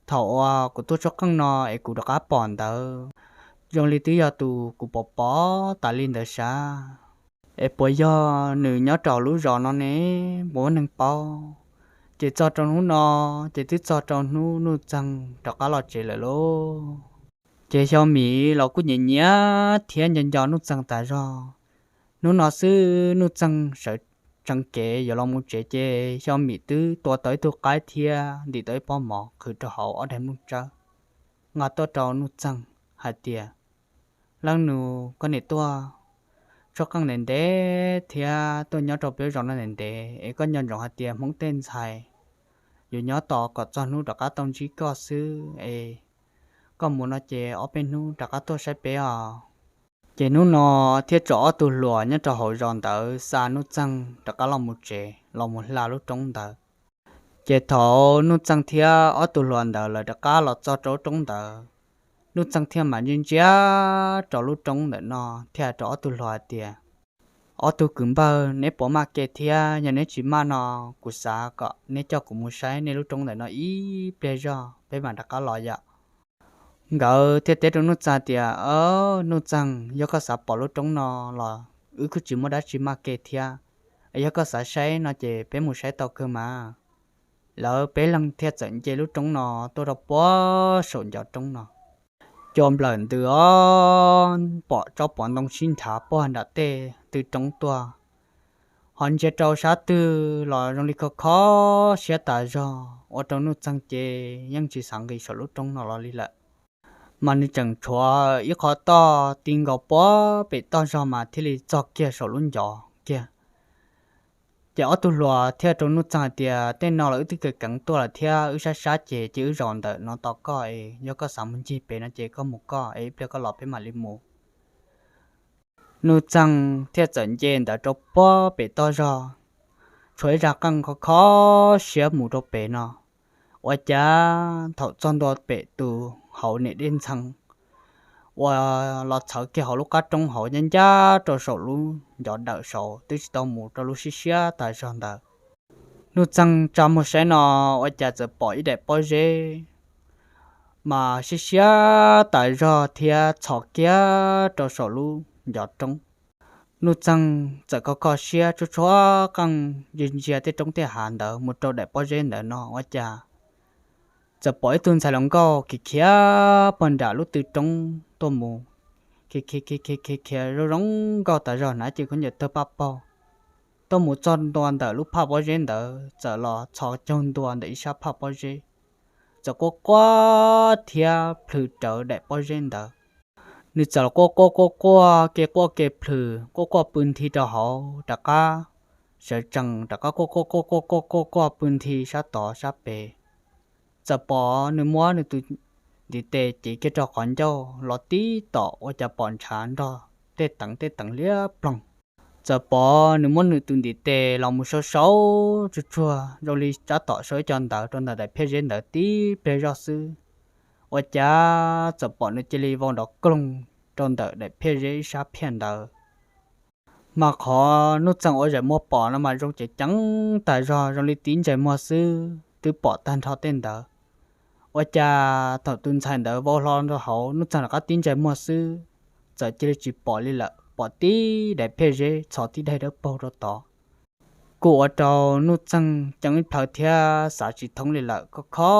Thaum uas kuv tuaj tshuab qeej no es kuv rov qab pom ntawd, zoo li twb yog tus kuv pom pom tas li ntawd sav. Es puas yog nws nyob rau lub zos no ne? Puas muaj neeg paub? Ces txog rau hnub no, ces twb txog rau hnub Nuj Txeeg rov qab los tsev lawm lauj. Ces Xyo Mim los kuj nyiam nyiam thiab nco nco Nuj Txeeg tas zog. Hnub no xwb Nuj Txeeg sawv tsees kev yuav los mus tsev ces Xyo Mim twb tua tau ib tug qaib thiab ntim tau ib pob mov qhwv rau hauv ob daim nplooj tsawb, nqa tuaj rau Nuj Txeeg hais tias, Leej nus, koj niam tuaj tshuab qeej ntev ntev thiab tuaj nyob rau peb zos no ntev ntev es koj nco ntsoov hais tias Hmoob tej ntxhais yuav nyob tos kom txog hnub rov qab tau ntsib koj xwb es koj mus no ces ob peb hnub rov qab tuaj saib peb os. Ces hnub no thiaj tso ob tug hluas nyob rau hauv zos ntawd xa Nuj Txeeg rov qab los mus tsev los mus hla lub roob ntawd. Ces thaum Nuj Txeeg thiab ob tug hluas ntawd lawv rov qab los txog rau lub roob ntawd, Nuj Txeeg thiaj mam ntsia ntsia rau lub roob ntawm no thiaj hais rau ob tug hluas hais tias, Ob tug kwv npawg, neb puas maj ke thiab? Yog neb tsis maj no, kuv xav kom neb coj kuv mus saib nej lub roob ntawm no ib pliag zog peb mam rov qab los yom. Nkawd thiaj teb rau Nuj Txeeg tias, Nuj Txeeg, yog koj xav pom lub roob no los wb kuj tsis muaj dab tsi maj ke thiab. Yog koj xav saib no ces peb mus saib tau kawg mas. Lawv peb leeg thiaj txawm nce lub roob no tuaj rau puag saum ncov roob no. Cua nplawm ntws os, pom tsob pov ntoo sib nrhav puag nram tej tw roob tuaj, ho ntsia rau sab twg los zoo li kho kho siab tas zog, ua rau Nuj Txeeg ces yeej tsis xav nqis saum lub roob no los li lawm. mas nws tseem tshuav ib qhov toj ti nkaus puag pem toj zog mas thiaj li txog kiag saum lub ncov kiag. Ces ob tug hluas thiaj rau Nuj Txeeg hais tias, tej no los wb twb keev keev tuaj lawm thiab, wb sab sab ces cia wb zaum ntawm no tos koj es yog koj xav mus ncig pem no ces koj mus koj es ib pliag koj los peb mam li mus. Nuj Txeeg thiaj txawm nce ntawd rau puag pem toj zog, tshuav ib zaj qeej kho kho siab mus rau pem no. Ua cas thaum txog ntua pem tus hauv niam dej ntxhee uas los txhawv kiag hauv lub qab roob hauv ncaj ncaj rau saum lub ncov dawm saud twb tsis tau mus rau lub siab siab tas zog ntawd, Nuj Txeeg tsa muag saib no ua cas txawm pom ib daim pob zeb mas siab siab tas zog thiab txhos kiag rau saum lub ncov roob. Nuj Txeeg txawm kho kho siab tshuab tshuab qeej ntsia ntsia tej roob tej hav ntawd mus rau daim pob zeb ntawd no ua cas txawm pom ib tug ntxhais hluas nkauj khiav khiav puag nram lub tw roob tuaj mus, khiav khiav khiav khiav khiav zoo zoo nkauj tas zog hnav cev khaub ncaws tawg paj paug tuaj mus txog ntua ntawm lub phaj pob zeb ntawd txawm los txhos caug ntua ntawm ib sab phaj pob zeb, txawm quaj quaj thiab plhws rawv daim pob zeb ntawd. Nws txawm los quaj quaj quaj quaj ke quaj ke plhws quaj quaj pw nthi rau hauv rov qab sawv tsees rov qab quaj quaj quaj quaj quaj quaj quaj pw nthi sab tod sab pem. Txawm pom nws muab nws tus ntiv tes cev kiag rau qhov ncauj los tib tom ua cas pom ntshav nrog tej teev tej teev liab ploog. Txawm pom nws muab nws tus ntiv tes los mus sau sau tsuag tsuag zoo li tab tom sau ib co ntawv rau ntawm daim phiaj zeb ntawd tib pliag zoj xwb, ua cas txawm pom nws cia li vau nrov koog rau ntawm daim phiaj zeb ib sab phiaj ntawd. Mas qhov Nuj Txeeg ua zaum muag pom no mas zoo ceev ceev tas zog zoo li tib ntsais muag xwb twb pom tag nrho tej ntawd. Ua cas thaum tus ntxhais ntawd vau hlo rau hauv Nuj Txeeg rov qab tib ntsais muag xwb, txawm cia li tsis pom li lawm, pom tib daim phiaj zeb txhos tib daim dawb paug rau tod. Kuj ua rau Nuj Txeeg ceeb ib plhaw thiab xav tsis thoob li lawm, kho kho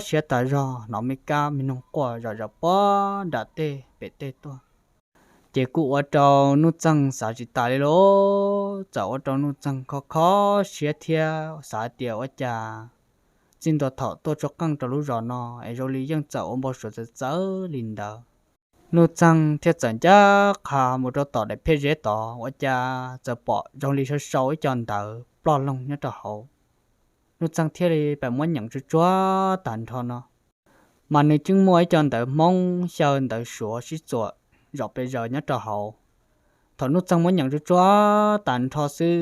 siab tas zog hnov me kab me noog quaj zom zaws puag nram tej pem tej tuaj. Ces kuj ua rau Nuj Txeeg xav tsis tas li lauj, txawm ua rau Nuj Txeeg kho kho siab thiab xav tias ua cas txij ntua thaum tuaj tso qeej rau lub zos no es zoo li yeej txawm ua npau suav txawv txawv li ntawd. Nuj Txeeg thiaj txawm ncaj qha mus rau tom daim phiaj zeb tod ua cas txawm pom zoo li sau sau ib co ntawv ploj loog nyob rau hauv. Nuj Txeeg thiaj li pam muab nyeem tsuag tsuag tag nrho no, mas nws tseem muaj ib co ntawv Hmoob xyaw ntawv Suav sib txuam zom pes zaws nyob rau hauv. Thaum Nuj Txeeg muab nyeem tsuag tsuag tag nrho xwb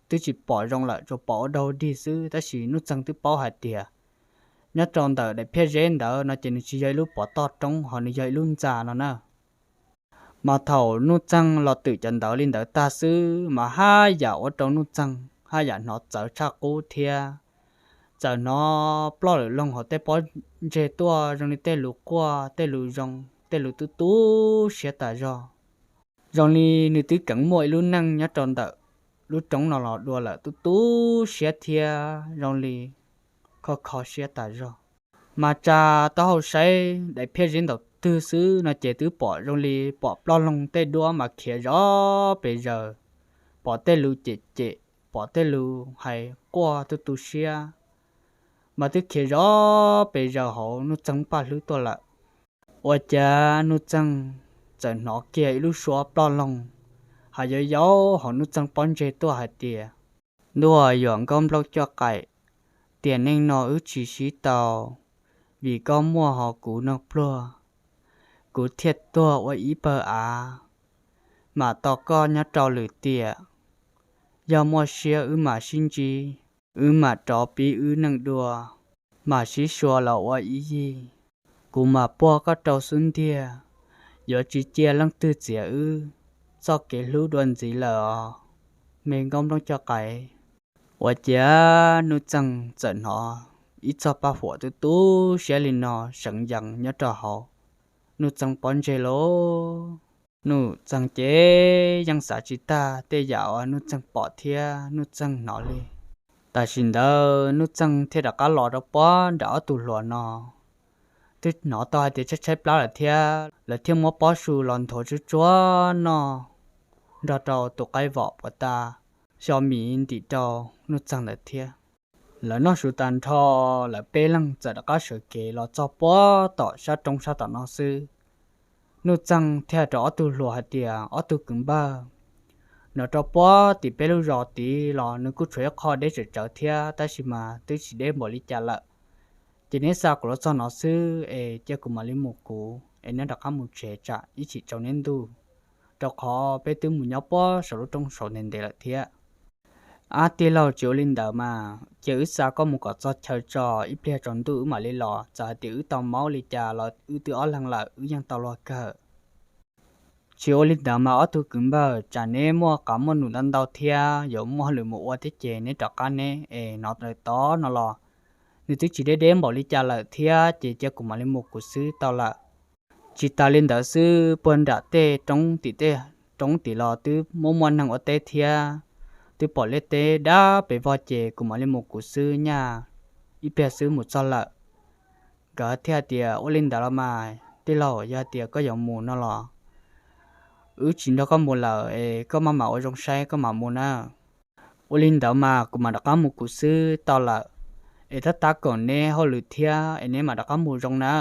twb tsis pom zoo lawm, tsuas pom ua dog dig xwb, tab sis Nuj Txeeg twb paub hais tias nyob rau ntawm daim phiaj zeb ntawd no ces nws tsis yog ib lub pov toj roob ho nws yog ib lub ntxa no na. Mas thaum Nuj Txeeg los twm cov ntawv li ntawd tag xwb mas haj yam ua rau Nuj Txeeg haj yam hnov txawv tshaj qub thiab txawm hnov ploj lwm loog hauv tej pob ntseg tuaj zoo li tej lus quaj, tej lus zoo, tej lus tu tu siab tas zog. Zoo li nws twb keev muaj ib lub neej nyob rau ntawm lub roob no los dua lawm, tu tu siab thiab zoo li kho kho siab tas zog. Mas tsa taub hau saib daim phiaj zeb ntaum twg xwb no ces twb pom zoo li pom ploj loog tej duab mas khiav zov pes zaws, pom tej lus cem cem, pom tej lus hais quaj tu tu siab, mas twb khiav zov pes zaws hauv Nuj Txeeg paj hlwb tuaj lawm. Ua cas Nuj Txeeg txawm hnov kiag ib lub suab ploj loog hais yau yau hauv Nuj Txeeg pob ntseg tuaj hais tias, ntuj yuam nkauj nplooj coj qaim, tiam neej no wb tsis sib tau, vim koj muaj ho kuv noj pluag. Kuv thiaj tuag ua ib pawg av, mam tos koj nyob rau lwm tiam. Yog muaj siab wb mam sib ntsib, wb mam rov pib wb neej dua, mam sib sua los ua ib yig. Kuv mam puag koj rau xub ntiag, yuav tsis cia leej twg txiav wb txoj kev hlub dua ntxiv lawm os, me nkauj nplooj coj qaim. Ua ciav Nuj Txeeg txawm hnov ib txoj paj huam tu tu siab li no seev yees nyob rau hauv Nuj Txeeg pob ntseg lauj. Nuj Txeeg ces yeej xav tsis tag tej yam uas Nuj Txeeg pom thiab Nuj Txeeg hnov li. Tam sim ntawd Nuj Txeeg thiaj rov qab los rau puag nram ob tug hluas no, twb hnov tau hais tias tshaib tshaib plab lawm thiab, lawv thiaj muab pob su los nthuav tsuag tsuag noj nrog rau tus qaib vom puas tas xyo mis ntim rau Nuj Txeeg ntawd thiab. Lawv noj su tas nrho, lawv peb leeg txawm rov qab sawv kev los txog puag tom sab roob sab tom no xwb. Nuj Txeeg thiaj rau ob tug hluas hais tias, ob tug kwv npawg, no rau puag tim peb lub zos tid los nws kuj tshuav ib qho deb tsawv tsawv thiab, tab sis mas twb tsis deb npaum li cas lawm. Ces neb xa kuv los txog no xwb es cia kuv mam li mus kuv es neb rov qab mus tsev tsam ib chim tsaus neb ntuj, rau qhov peb twb mus nyob puag saum lub roob saud ntev ntev lawm thiab. Ab tij laug, tsis ua li ntawd mas cia wb xa koj mus kom txog chaw tso, ib pliag tsaus ntuj wb mam li los, txawm hais tias wb tau mob li cas los wb twb ob leeg lawm wb yeej tau luag kawg. Tsis ua li ntawd mas ob tug kwv npawg, tsam neb muaj qav muaj num ntau ntau thiab yuav muaj hauj lwm mus ua thiab ces neb rov qab neb es no lawm tod no los nws twb tsis deb deb npaum li cas lawm thiab ces cia kuv mam li mus kuv xwb tau lawm. Tsis tas li ntawd xwb, puag nram tej roob tim tej roob tim los twb muaj muaj neeg ua teb thiab, twb pom liaj teb dab pes vog ces kuv mam li mus kuv xwb nyaj, ib pliag xwb mus txog lawm. Nkawd thiaj hais tias, ua li ntawd los mas tij laug, yog hais tias koj yuav mus no los wb tsis nrog koj mus lawm es koj maj mam ua zoo saib koj mam mus na. Ua li ntawd mas kuv mam rov qab mus kuv xwb tau lawm, es tab tab kom neb hauj lwm thiab es neb mam rov qab mus zoo na.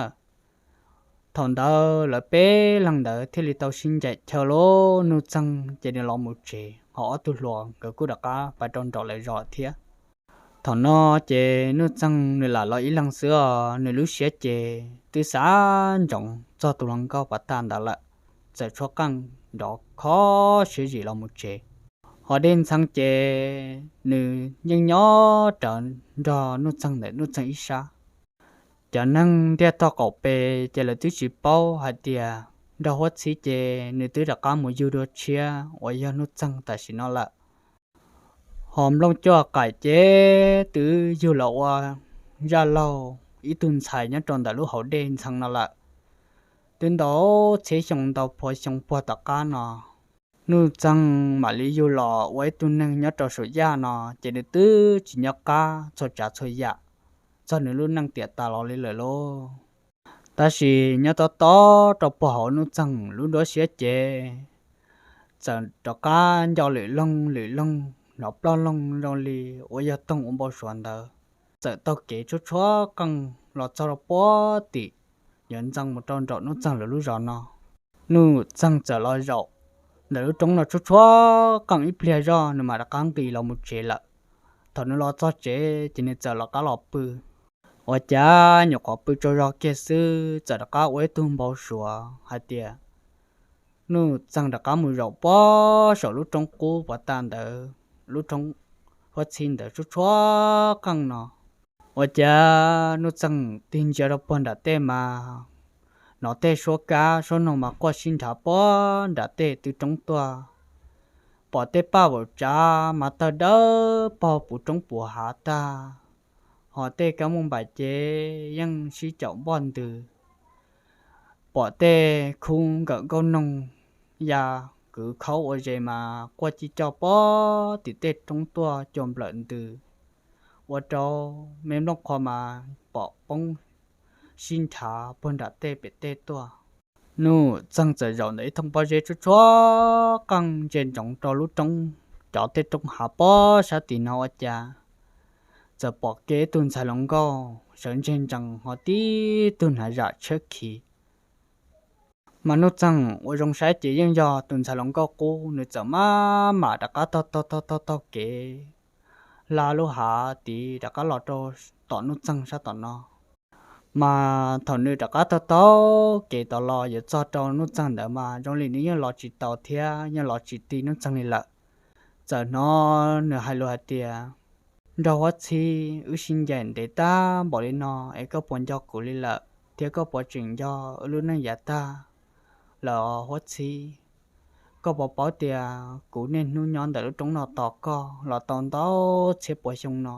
Thaum ntawd lawv peb leeg ntawd thiaj li tau sib ncaim chaw lauj, Nuj Txeeg ces nws los mus tsev, ho ob tug hluas nkawd kuj rov qab pais rau nraum lawv zos thiab. Thaum no ces Nuj Txeeg nws lam los ib leeg xwb os, nws lub siab ces twb xav ntsoov txog tus hluas nkauj pov tag ntawd lawm, txawm tshuab qeej nrov khob siab zim los mus tsev. Ho Dej Ntxhee ces nws yeej nyob rawv nrog Nuj Txeeg ntawm Nuj Txeeg ib sab. Cov neeg ntiaj tog qaum pes ces lawv twb tsis paub hais tias nrog Huab Txhib ces nws twb rov qab mus yug dua tshiab uas yog Nuj Txeeg tam sim no lawm. Ho Nplooj Cuaj Qaim ces twb yug los ua zaj laug ib tug ntxhais nyob rau ntawm lub hauv Dej Ntxhee no lawm. Twb ntau txhiab xyoo ntau pua xyoo puag tom qab no, Nuj Txeeg mam li yug los ua ib tug neeg nyob rau saum yaj no, ces nws twb tsis nyob qab txhua tsav txhua yam txog nws lub neej tiam tas los li lawm lauj. Tab sis nyob tob tob rau puag hauv Nuj Txeeg lub nruab siab ces txawm rov qab nco lwm loog lwm loog hnov ploj loog zoo li uas yog toog ua npau suav ntawd, txawm taug kev tshuab tshuab qeej los txog rau puag tim yuav ntxees mus rau nraum Nuj Txeeg lawv lub zos no. Nuj Txeeg txawm los zaum ntawm lub roob no tshuab tshuab qeej ib pliag zoj nws mam rov qab nqis los mus tsev lawm. Thaum nws los txog tsev ces nws txawm rov qab los pw. Ua cas nyuam qhuav pw tsaug zog kiag xwb txawm rov qab ua ib tug npau suav hais tias Nuj Txeeg rov qab mus zaum puag saum lub roob qub puag ta ntawd, lub roob Huab Txhib ntawd tshuab tshuab qeej no. Ua cas Nuj Txeeg tig ntsia rau puag nram tej mas hnov tej suab kab suab noog mas quaj sib nrhav puag nram tej tw roob tuaj. Pom tej paj vaum tsav mas tawg dawb paug puv roob puv hav tag, ho tej kab mooj npaim ces yeej sib caum npoj ntws. Pom tej khub nkawm nkauj noog ya kwv khaub ua zes mas quaj ci coj puag tim tej roob tuaj cua nplawm ntws, ua rau me nplooj qhua mas pom poob sib nrhav puag nram tej pem tej tuaj. Nuj Txeeg txawm zaum ntawm ib thooj pob zeb tshuab tshuab qeej ntsia ntsoov rau lub roob, cov tej roob hav puag sab tim no ua cas txawm pom kiag ib tug ntxhais hluas nkauj sawv ntseg ntsees ho tib tug hnav zam tshiab khiv. Mas Nuj Txeeg ua zoo saib ces yeej yog tus ntxhais hluas nkauj qub, nws txawm maj mam rov qab taug taug taug taug kev hla lub hav tid rov qab los rau tom Nuj Txeeg sab tom no. Mas thaum nws rov qab taug taug kev tom los yuav txog rau Nuj Txeeg ntawd mas zoo li nws yeej los tsis tau thiab yeej los tsis ti Nuj Txeeg li lawm. Txawm hnov nws hais lus hais tias, nraug Huab Txhib, wb sib ncaim ntev tag npaum li no es koj puas nco kuv li lawm thiab koj puas tseem nco wb lub neej yav tag lawm os Huab Txhib? Koj puas paub tias kuv niaj hnub nyob ntawm lub roob no tos koj los tau ntau txhiab puas xyoo no,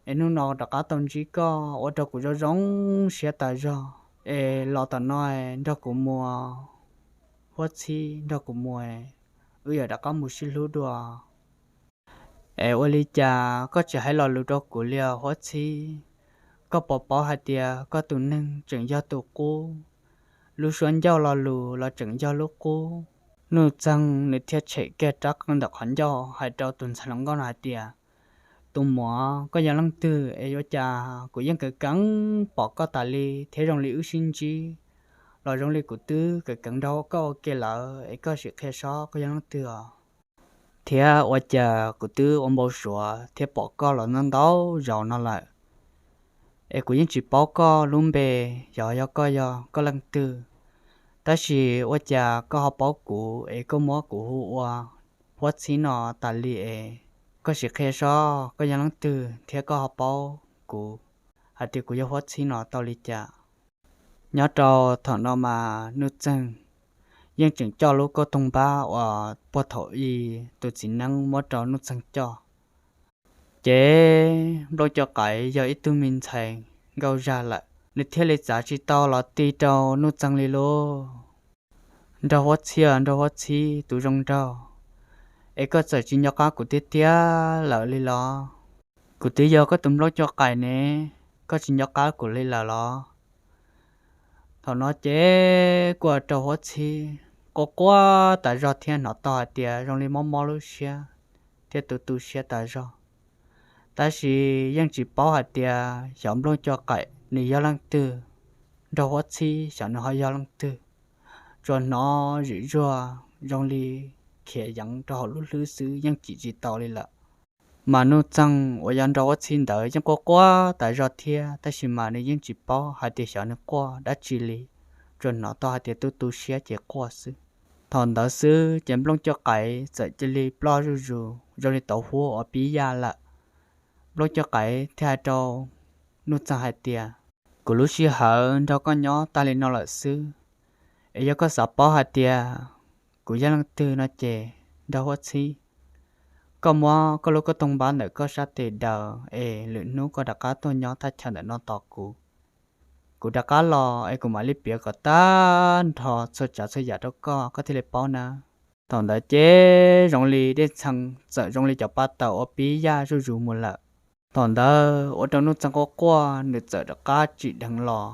es hnub no rov qab tau ntsib koj ua rau kuv zoo zoo siab tas zog. Es los tom no nrog kuv mus, Huab Txhib, nrog kuv mus, wb yuav rov qab mus sib hlub dua. Es ua li cas koj tsis hais lo lus rau kuv li os Huab Txhib? Koj puas paub hais tias koj tus neeg tseem yog tus qub, lub suab ncauj lo lus los tseem yog lub qub? Nuj Txeeg nws thiaj tshem kiag rab qeej ntawm qhov ncauj hais rau tus ntxhais hluas nkauj no hais tias, tus muam, koj yog leej twg es ua cas kuv yeej keev keev pom koj tas li thiab zoo li wb sib ntsib los zoo li kuv twb kawm keev nrog koj ua ke lawm es koj sim qhia saib koj yog leej twg os. Thiab ua cas kuv twb ua npau suav thiab pom koj los ntau ntau zaus no lawm, es kuv yeej tsis paub koj lub npe, xyov yog koj yog koj leej twg, tab sis ua cas koj ho paub kuv es koj muab kuv hu ua Huab Txhib no tas li es koj sim qhia saib koj yog leej twg thiab koj ho paub kuv hais tias kuv yog Huab Txhib no tau li cas. Nyob rau thaum no mas Nuj Txeeg yeej tseem coj lub kauj toog npab uas puag thaum ub tus txiv neeb muab rau Nuj Txeeg coj. Ces Nplooj Coj Qaim yog ib tug me ntxhais nkauj zag lawm, nws thiaj li txav tsis tau los ti rau Nuj Txeeg li lauj. Nraug Huab Txhib, Nraug Huab Txhib tus zoo nraug, es koj txawm tsis nco qab kuv tiag tiag lawm li los? Kuv twb yog koj tus Nplooj Coj Qaim ne, koj tsis nco qab kuv li lawm los? Thaum no ces kuj ua rau Huab Txhib quaj quaj tas zog thiab hnov tau hais tias zoo li mob mob lub siab thiab tu tu siab tas zog. Tab sis yeej tsis paub hais tias xyov Nplooj Coj Qaim nws yog leej twg, Nraug Huab Txhib xyov nws ho yog leej twg. Tsuas hnov zwm zuag zoo li khiav yeev rau hauv lub hlwb xwb, yeej cim tsis tau li lawm. Mas Nuj Txeeg uas yog Nraug Huab Txhib ntawd yeej quaj quaj tas zog thiab, tab sis mas nws yeej tsis paub hais tias xyov nws quaj dab tsi li, tsuas hnov tau hais tias tu tu siab ces quaj xwb. Thaum ntawd xwb ces Nplooj Coj Qaim txawm cia li ploj zuj zus zoo li tauv huab uas pib yaj lawm. Nplooj Coj Qaim thiaj hais rau Nuj Txeeg hais tias, kuv lub sij hawm nrog koj nyob tag li no lawm xwb, es yog koj xav paub hais tias kuv yog leej twg no ces, Nraug Huab Txhib, koj muab koj lub kauj toog npab ntawm koj sab tes daws es lwm hnub koj rov qab tuaj nyob thaj chaw ntawm no tos kuv. Kuv rov qab los es kuv mam li piav kom tag nrho txhua tsav txhua yam rau koj, koj thiaj li paub na. Thaum ntawd ces zoo li Dej Txhee txawm zoo li cov pa taws uas pib yaj zuj zus mus lawm. Thaum ntawd ua rau Nuj Txeeg quaj quaj, nws txawm rov qab tsim dheev los.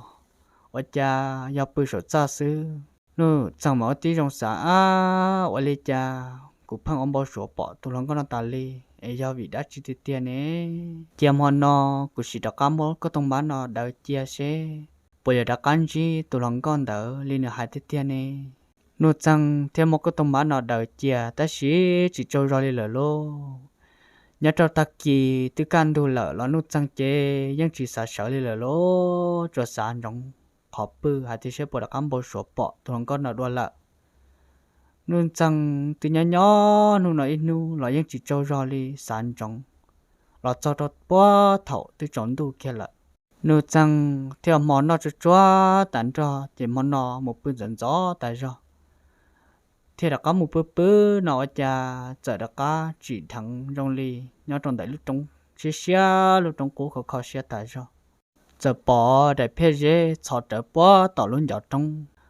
Ua cas yog pw saum txaj xwb, Nuj Txeeg mas ua tib zoo xav, ab, ua li cas kuv pheej ua npau suav pom tus hluas nkauj no tas li, es yog vim dab tsi tiag tiag ne? Cia hmo no kuv sim rov qab muab kauj toog npab no daws cia seb puas yuav rov qab ntsib tus hluas nkauj ntawd li nws hais tiag tiag ne. Nuj Txeeg thiaj muab kauj toog npab no daws cia tab sis tsis tsaug zog li lawm lauj. Nyob rau tag kis twb kaj ntug lawm los Nuj Txeeg ces yeej tsis xav sawv li lawm lauj, tsuas xav ntsoov qhov pw hais tias seb puas rov qab npau suav pom tus hluas nkauj no dua lawm. Nuj Txeeg twb nyob nyob hnub no ib hnub los yeej tsis tsaug zog li, xav ntsoov los txog rau puag thaum twb tsaus ntuj kiag lawm. Nuj Txeeg thiaj hmo noj tsuag tsuag tas nrho ces hmo no mus pw ntxov ntxov tas zog, thiaj rov qab mus pw pw no ua cas txawm rov qab tsim dheev zoo li nyob rau ntawm lub roob siab siab, lub roob qub kho kho siab tas zog. Txawm pom daim phiaj zeb txhos rawv puag tom lub ncov roob,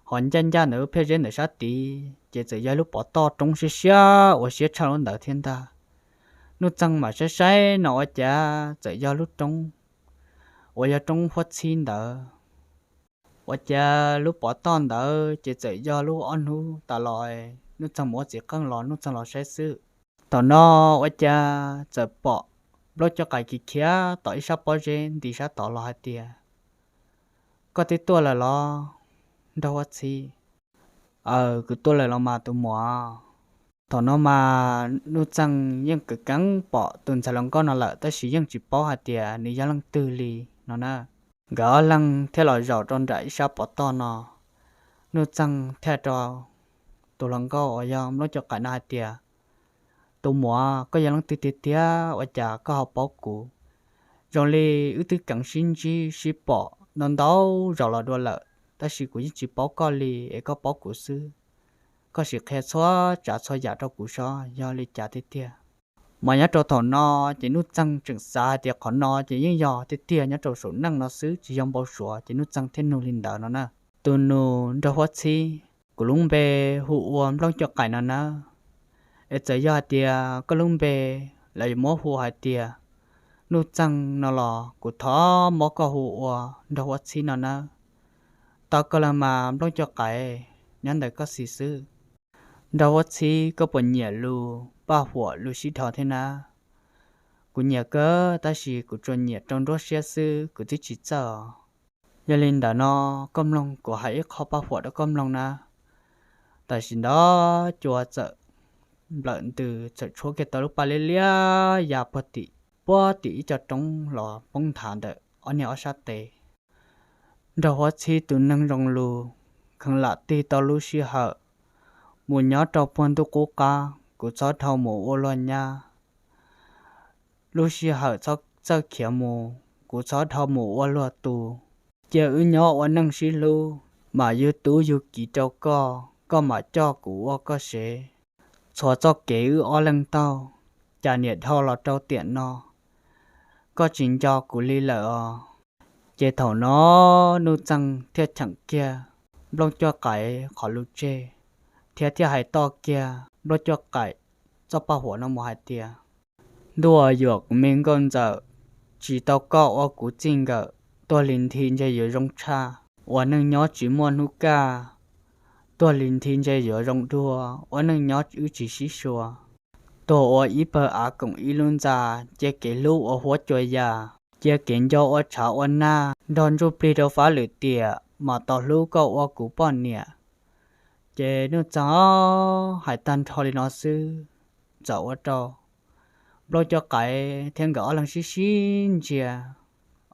ho ncaj ncaj ntawm lub phiaj zeb ntawm sab tid ces txawm yog lub pov toj roob siab siab uas siab tshaj lub ntawd thiab ntag. Nuj Txeeg mam saib saib no ua cas txawm yog lub roob uas yog roob Huab Txhib ntawd. Ua cas lub pov toj ntawd ces txawm yog lub ob hnub tas los Nuj Txeeg mus ua txiv qeej los Nuj Txeeg los saib xwb. Thaum no ua cas txawm pom Nplooj Coj Qaim khiav khiav tom ib sab pob zeb nti sab tod los hais tias, koj twb tuaj lawm los, Nraug Huab Txhib? Aw, kuv tuaj lawm los mas tus muam. Thaum no mas Nuj Txeeg yeej kawm keev pom tus ntxhais hluas nkauj no lawm tab sis yeej tsis paub hais tias nws yog leej twg li no na. Nkawd ob leeg thiaj los zaum rau nram ib sab pov toj no. Nuj Txeeg thiaj rau tus hluas nkauj uas yog Nplooj Coj Qaim no hais tias, tus muam, koj yog leej twg tiag tiag ua cas koj ho paub kuv? Zoo li wb twb keev sib ntsib sib pom ntau ntau zaus los dua lawm tab sis kuv yeej tsis paub koj li es koj paub kuv xwb. Koj sim qhia txhua tsav txhua yam rau kuv sob yog li cas tiag tiag. Mas nyob rau thaum no ces Nuj Txeeg tseem xav hais tias qhov no ces yeej yog tiag tiag nyob rau saum neej no xwb tsis yog npau suav ces Nuj Txeeg thiaj nug li ntawd no na. Tus nus Nraug Huab Txhib, kuv lub npe hu ua Nplooj Coj Qaim no nawb. Es txawm yog hais tias koj lub npe lawv yuav muab hu hais tias Nuj Txeeg no los kuv thov muab koj hu ua Nraug Huab Txhib no nawb. Tau kawg los mas Nplooj Coj Qaim, nyob ntawm koj xis xwb. Nraug Huab Txhib, koj puas nyiam lus paj huam lus sib dhos thiab na? Kuv nyiam kawg tab sis kuv tsuas nyiam rau nruab siab xwb kuv twb tsis txawj os. Yog li ntawd no, koj mloog kuv hais ib qho paj huam rau koj mloog na. Tam sim ntawd cua txawm nplawm ntws, txawm tshuab kiag tau lub paj liab liab ya puag tim, puag tim ib co roob los poob nthav ntawm ob niag ob sab tes. Nraug Huab Txhib tus neeg zoo lus, kheev lam tig tau lub sij hawm mus nyob rau puag ntuj qub qab, kuv txhob dhau mus ua luag nyab. Lub sij hawm txhob txawj khiav mus, kuv txhob dhau mus ua luag tu. Cia wb nyob ua neej sib hlub, mam yug tub yug kiv rau koj, koj mam coj kuv ua koj sev. Txhua txoj kev wb ob leeg taug, cas niam dhau los rau tiam no, koj tsis nco kuv li lawm os. Ces thaum no Nuj Txeeg thiaj cheem kiag Nplooj Cuaj Qais qhov lus tseg, thiab thiaj hais toj kiag Nplooj Cuaj Qais txoj paj huam no mus hais tias, ntuj uas yuam kuv me nkauj ntxawm, tsis tau koj ua kuv txij nkawm, tuag li nthi ntshe yuav zoo tshaj, ua neej nyob tsis muaj hnub kaj, tuag li nthi ntshe yuav zoo dua, ua neej nyob wb tsis sib sua. Tuag ua ib pawg av koom ib lub ntxa, cia kev hlub ua huab cua ya, cia kev nco ua tshav ua nag, nrog ntsuj plig rau fab lwm tiam, mam tau hlub koj ua kuv poj niam. Ces Nuj Txeeg hais tag nrho li no xwb, txawm ua rau Nplooj Cuaj Qais thiab nkawd ob leeg sib sib ntsia,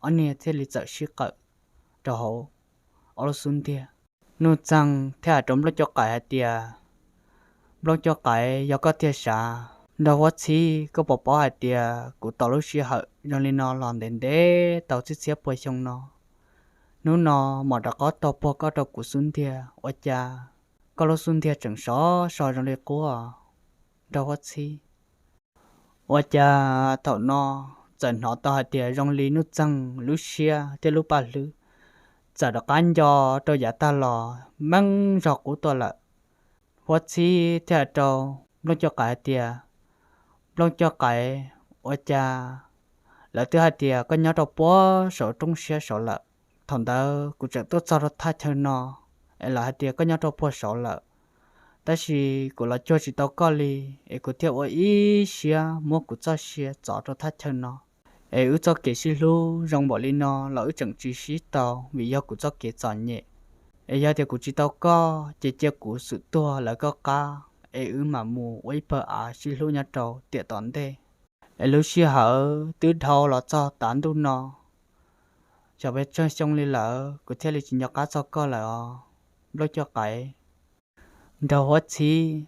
ob niag thiaj li txawm sib qawm rau hauv ob lub xub ntiag. Nuj Txeeg thiaj hais rau Nplooj Cuaj Qais hais tias, Nplooj Cuaj Qais, yog koj tiag sav, Nraug Huab Txhib, koj puas paub hais tias kuv tos lub sij hawm zoo li no los ntev ntev tau txhiab txhiab pua xyoo no, hnub no mam rov qab tau puag koj rau kuv xub ntiag, ua cas koj lub xub ntiag tseem sov so zoo li qub, Nraug Huab Txhib? Ua cas thaum no txawm hnov tau hais tias zoo li Nuj Txeeg lub siab thiab lub paj hlwb txawm rov qab nco rau yav tag los meej zog qub tuaj lawm. Huab Txhib thiaj hais rau Nplooj Cuaj Qais hais tias, Nplooj Cuaj Qais, ua cas lawv twb hais tias koj nyob rau puag saum roob siab saud lawm? Thaum ntawd kuv tseem tuaj txog rau thaj chaw no es lawv hais tias koj nyob rau puag saud lawm, tab sis kuv los cuag tsis tau koj li, es kuv thiaj ua ib siab muab kuv txoj sia txov rau thaj chaw no. Es wb txoj kev sib hlub zoo npaum li no los wb tseem tsis sib tau vim yog kuv txoj kev txom nyem. Es yog tias kuv tsis tau koj ces cia kuv xum tuag lawv koj qab, es wb mam mus ua ib pawg av sib hlub nyob rau tiam tom ntej. Es lub sij hawm twb dhau los txog tav ntuj no, xyov pes tsawg xyoo li lawm kuv thiaj li tsis nco qab txog koj lawm os, Nplooj Cuaj Qais. Nraug Huab Txhib,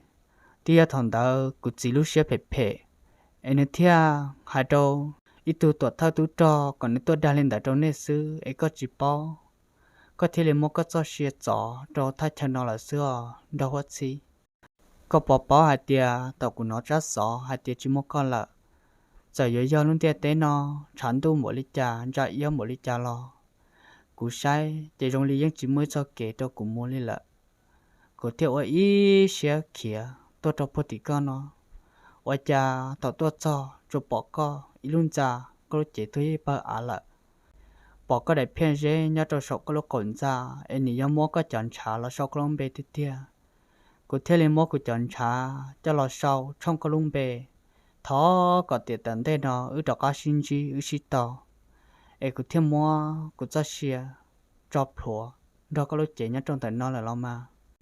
twb yog thaum ntawd kuv txiv lub siab phem phem, es nws thiaj hais rau ib tug tuam thawj tub rog kom nws tuaj dag li ntawd rau nej xwb, es koj tsis paub, koj thiaj li muab koj txoj sia txov rau thaj chaw no lawm xwb os, Nraug Huab Txhib. Koj puas paub hais tias thaum kuv hnov tsab xov hais tias tsis muaj koj lawm, txawm yuav yog lub ntiaj teb no tshav ntuj npaum li cas, ntsa iab npaum li cas los, kuv saib ces zoo li yeej tsis muaj ib txoj kev rau kuv mus li lawm. Kuv thiaj ua ib siab khiav tuaj rau puag tim koj no, ua cas thaum tuaj txog tsuas pom koj ib lub ntxa, koj lub cev tuag ib pawg av lawm. Pom koj daim phiaj zeb nyob rau saum koj lub qaum ntxa, es nws yog muab koj cov ntshav los sau koj lub npe tiag tiag. Kuv thiaj li muab kuv cov ntshav coj los sau tshooj koj lub npe. Thov kom tiam tom ntej no wb rov qab sib ntsib wb sib tau, es kuv thiaj muab kuv txoj sia tso plhuav nrog koj lub cev nyob rau ntawm no lawm los mas.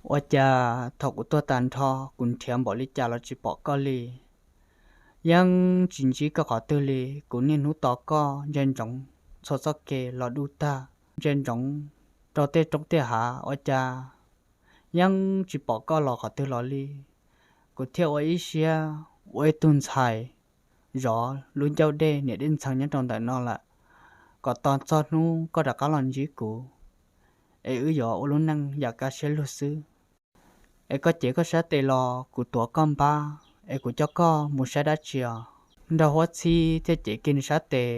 Ua cas thaum kuv tuaj tag nrho kuv nrhiav npaum li cas los tsis pom koj li. Yeej tsis ntsib koj qhov twg li, kuv niaj hnub tos koj ntsia ntsoov txhua txoj kev los du tag, ntsia ntsoov rau tej roob tej hav ua cas yeej tsis pom koj los qhov twg los li. Kuv thiaj ua ib siab ua ib tug ntxhais zov lub ncauj dej niam dej ntxhee nyob rau ntawm no lawm, kom tos txog hnub koj rov qab los ntsib kuv, es wb yuav ua lub neej yam kaj siab lug xwb. Es koj cev koj sab tes los kuv tuav koj npab, es kuv coj koj mus saib dab tsi os? Nraug Huab Txhib thiaj cev kiag nws sab tes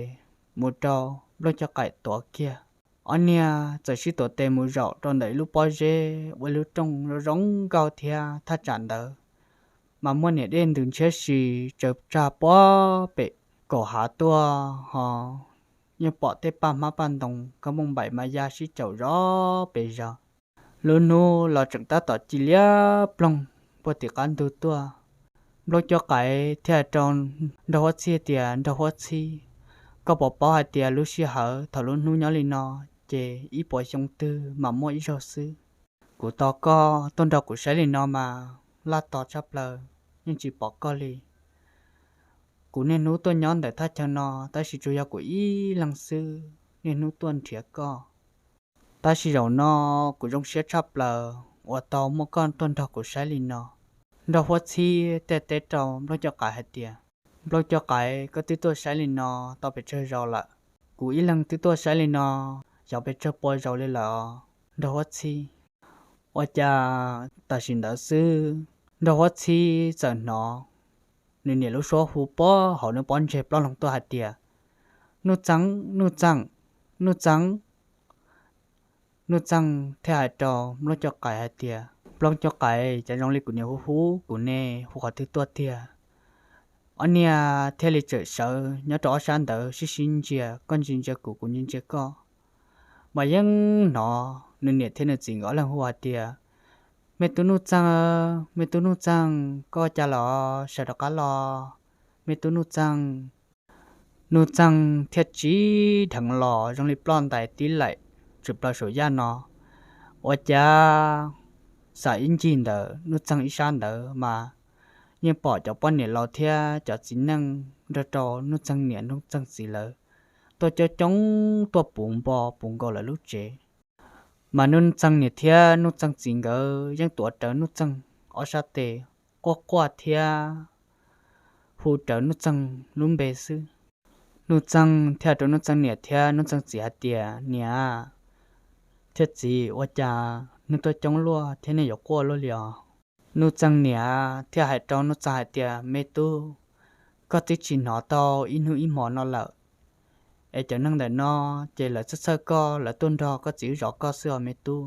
mus rau Nplooj Cuaj Qaim tuav kiag. Ob niag txawm sib tuav tes mus zaum rau ntawm ib lub pob zeb ua ib lub rooj zoo zoo nkauj thiab thaj tsam ntawd mas muaj niam dej ntws ntshiab si tsaws tsag puag pem kaum hav tuaj ho yeej pom tej paj hmab paj ntoo kab mooj npaim mas ya sib caum zov pes zog. Lub hnub los tseem tab tom ci liab ploog puag tim qab ntug tuaj. Nplooj Cuaj Qaim thiaj hais rau Nraug Huab Txhib tias, Nraug Huab Txhib, koj puas paub hais tias lub sij hawm thaum lub hnub nyob li no ces ib puas xyoo twg mam muaj ib zaug xwb. Kuv tos koj tuaj nrog kuv saib li no mas laj tos tshaj plaws, yeej tsis pom koj li. Kuv niaj hnub tuaj nyob ntawm thaj chaw no tab sis tsuas yog kuv ib leeg xwb niaj hnub tuaj nrhiav koj. Tab sis zaum no kuv zoo siab tshaj plaws uas tau muaj koj tuaj nrog kuv saib li no. Nraug Huab Txhib thiaj teb rau Nplooj Coj Qaim hais tias, Nplooj Coj Qaim, koj twb tuaj saib li no tau pes tsawg zaus lawm? Kuv ib leeg twb tuaj saib li no, xyov pes tsawg pua zaus li lawm os, Nraug Huab Txhib. Ua cas tam sim ntawd xwb, Nraug Huab Txhib txawm hnov nws niam lub suab hu puag hauv nws pob ntseg ploj loo tuaj hais tias, Nuj Txeeg, Nuj Txeeg, Nuj Txeeg. Nuj Txeeg thiaj hais rau Nplooj Coj Qaim hais tias, Nplooj Coj Qaim, cas zoo li kuv niam hu hu kuv ne, hu qhov twg tuaj tiag? Ob niag thiaj li tseem sawv nyob rau ob sab ntawd sib sib ntsia, koj ntsia ntsia kuv, kuv ntsia ntsia koj. Mas yeej hnov nws niam thiab nws txiv nkawd ob leeg hu hais tias, Me tub Nuj Txeeg, me tub Nuj Txeeg, koj ua cas los? Sawv rov qab los, me tub Nuj Txeeg. Nuj Txeeg thiaj tsib dheev los zoo li ploj ntais tib laim tshwm plaws saum yaj no. Ua cas xam ib ncig ntawm Nuj Txeeg ib sab ntawd mas yeej pom cov poj niam laus thiab cov txiv neej nrog rau Nuj Txeeg niam Nuj Txeeg txiv lawv tuaj coob coob tuaj puv npo puv nkaus lawv lub tsev. Mas Nuj Txeeg niam thiab Nuj Txeeg txiv nkawd yeej tuav rawv Nuj Txeeg ob sab tes quaj quaj thiab hu rawv Nuj Txeeg lub npe xwb. Nuj Txeeg thiaj rau Nuj Txeeg niam thiab Nuj Txeeg txiv hais tias, Niam thiab txiv, ua cas nej tuaj coob luaj thiab nej yuav quaj luaj li os? Nuj Txeeg niam thiaj hais rau Nuj Txeeg hais tias, Me tub, koj twb tsis hnov tau ib hnub ib hmos no lawm, es cov neeg ntawm no ces lawv txhawj txhawj koj, lawv tuaj nrog koj txiv wb zov koj xwb os me tub.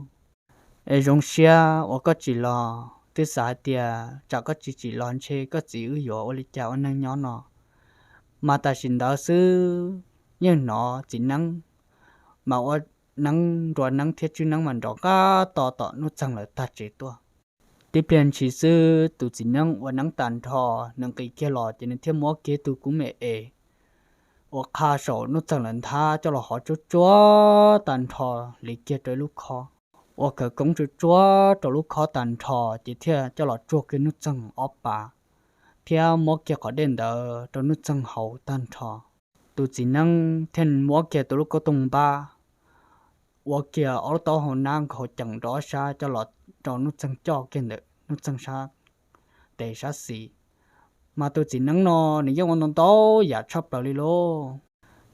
Es zoo siab uas koj tsim los, twb xav hais tias tsam koj tsis tsim los ntshe koj txiv wb yuav ua li cas ua neeg nyob no. Mas tam sim ntawd xwb yeej hnov txiv neeb mas ua neeb nrua neeb thiab tswb neeb mas nrov qab to tom Nuj Txeeg lawv tag tsev tuaj. Tib pliag ntshis xwb tus txiv neeb ua neeb tag nrho, nws nqis kiag los ces nws thiaj muab kiag tus kub me es uas qha saum Nuj Txeeg lawv nthab coj los hov tsuag tsuag tag nrho, li kiag rau ib lub khob, ua khawv koob tsuag tsuag rau lub khob tag nrho ces thiaj coj los tsuag kiag Nuj Txeeg ob pas thiab muab kiag qhov dej ntawd rau Nuj Txeeg haus tag nrho. Tus txiv neeb thiaj muab kiag tus lub kauj toog npab, ua kiag ob lub taub hau nab nkaus cees rau ob sab coj los rau Nuj Txeeg coj kiag ntawm Nuj Txeeg sab tes sab xis. Mas tus txiv neeb no nws yeej ua ntau ntau yam tshaj plaws li lauj,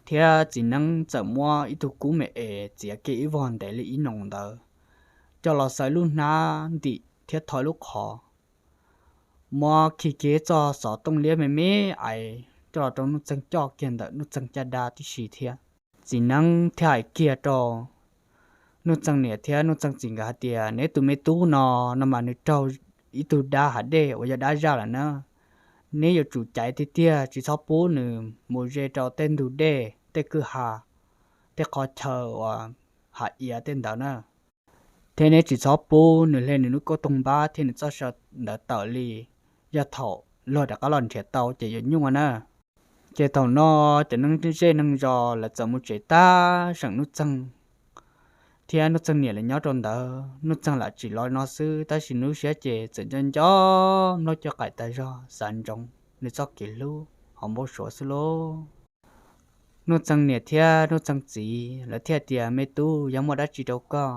thiab txiv neeb txawm muab ib tug kub me es txiav kiag ib vog ntev li ib noo ntawd coj los xaws lub hnab ntim thiab tho lub qhov, muab khi kiag txoj xov tooj liab me me ais coj los rau Nuj Txeeg coj kiag ntawm Nuj Txeeg caj dab tib si thiab. Txiv neeb thiaj hais kiag rau Nuj Txeeg niam thiab Nuj Txeeg txiv nkawd hais tias, Neb tus me tub no, no mas nws raug ib tug dab hav dej uas yog dab zaj lawm na. Neb yuav tsum caiv tiag tiag, tsis txhob pub nws mus ze rau tej ntug dej, tej kwj ha, tej qhov chaw uas hav iav tej ntawd na. Thiab neb tsis txhob pub nws hle nws lub kauj toog npab thiab nws txoj saw ntawd tawm li, yog thaum luag rov qab los nrhiav tau ces yuav nyuaj na. Ces thaum no cov neeg zej neeg zos lawv txawm mus tsev tag, seem Nuj Txeeg thiab Nuj Txeeg niam lawv nyob rau ntawd. Nuj Txeeg lam tsim los no xwb, tab sis nws lub siab ces txawm nco nco Nplooj Coj Qaim tas zog, xav ntsoov nws txoj kev hlub hauv npau suav xwb lauj. Nuj Txeeg niam thiab Nuj Txeeg txiv lawv thiaj tias, Me tub, yog muaj dab tsi rau koj?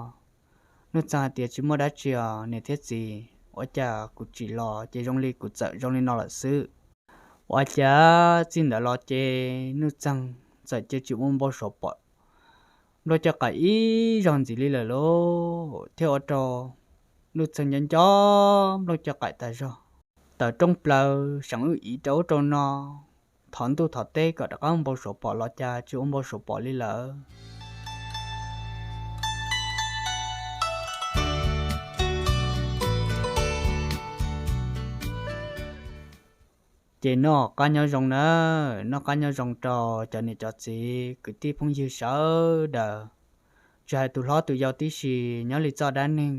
Nuj Txeeg hais tias, Tsis muaj dab tsi os niam thiab txiv, ua cas kuv tsim los ces zoo li kuv txawm zoo li no lawm xwb. Ua cas txij ntawd los ces Nuj Txeeg txawm cia tsis ua npau suav pom Nplooj Coj Qaim ib zaug ntxiv li lawm lauj, thiaj ua rau Nuj Txeeg nco nco Nplooj Coj Qaim tas zog. Tawm rooj plaws seem wb ib rau ub rau no, thov ntuj thov teb kom rov qab ua npau suav pom los cas tsis ua npau suav pom li lawm. Ces noj qab nyob zoo na, noj qab nyob zoo rau cov niam cov txiv kwv tij phooj ywg sawv daws, tsis hais tus hlob tus yau tib si, nyob li txoj dab neeg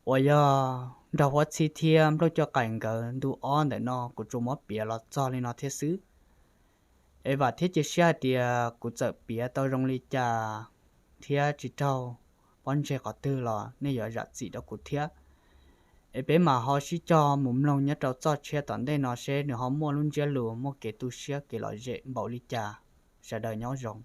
uas yog Nraug Huab Txhib thiab Nplooj Coj Qaim nkawd ntu ob ntawm no kuv tsuas muab piav los txog li no thiab xwb. Es vam thiab cia siab hais tias kuv txawm piav tau zoo li cas thiab tsis raug pob ntseg qhov twg los nej yuav zam txim rau kuv thiab. Es peb mam ho sib cog mus mloog nyob rau txoj tshiab tom ntej no seb nws ho muaj lub ntsiab lus muaj kev tu siab kev lom zem npaum li cas. Sawv daws nyob zoo.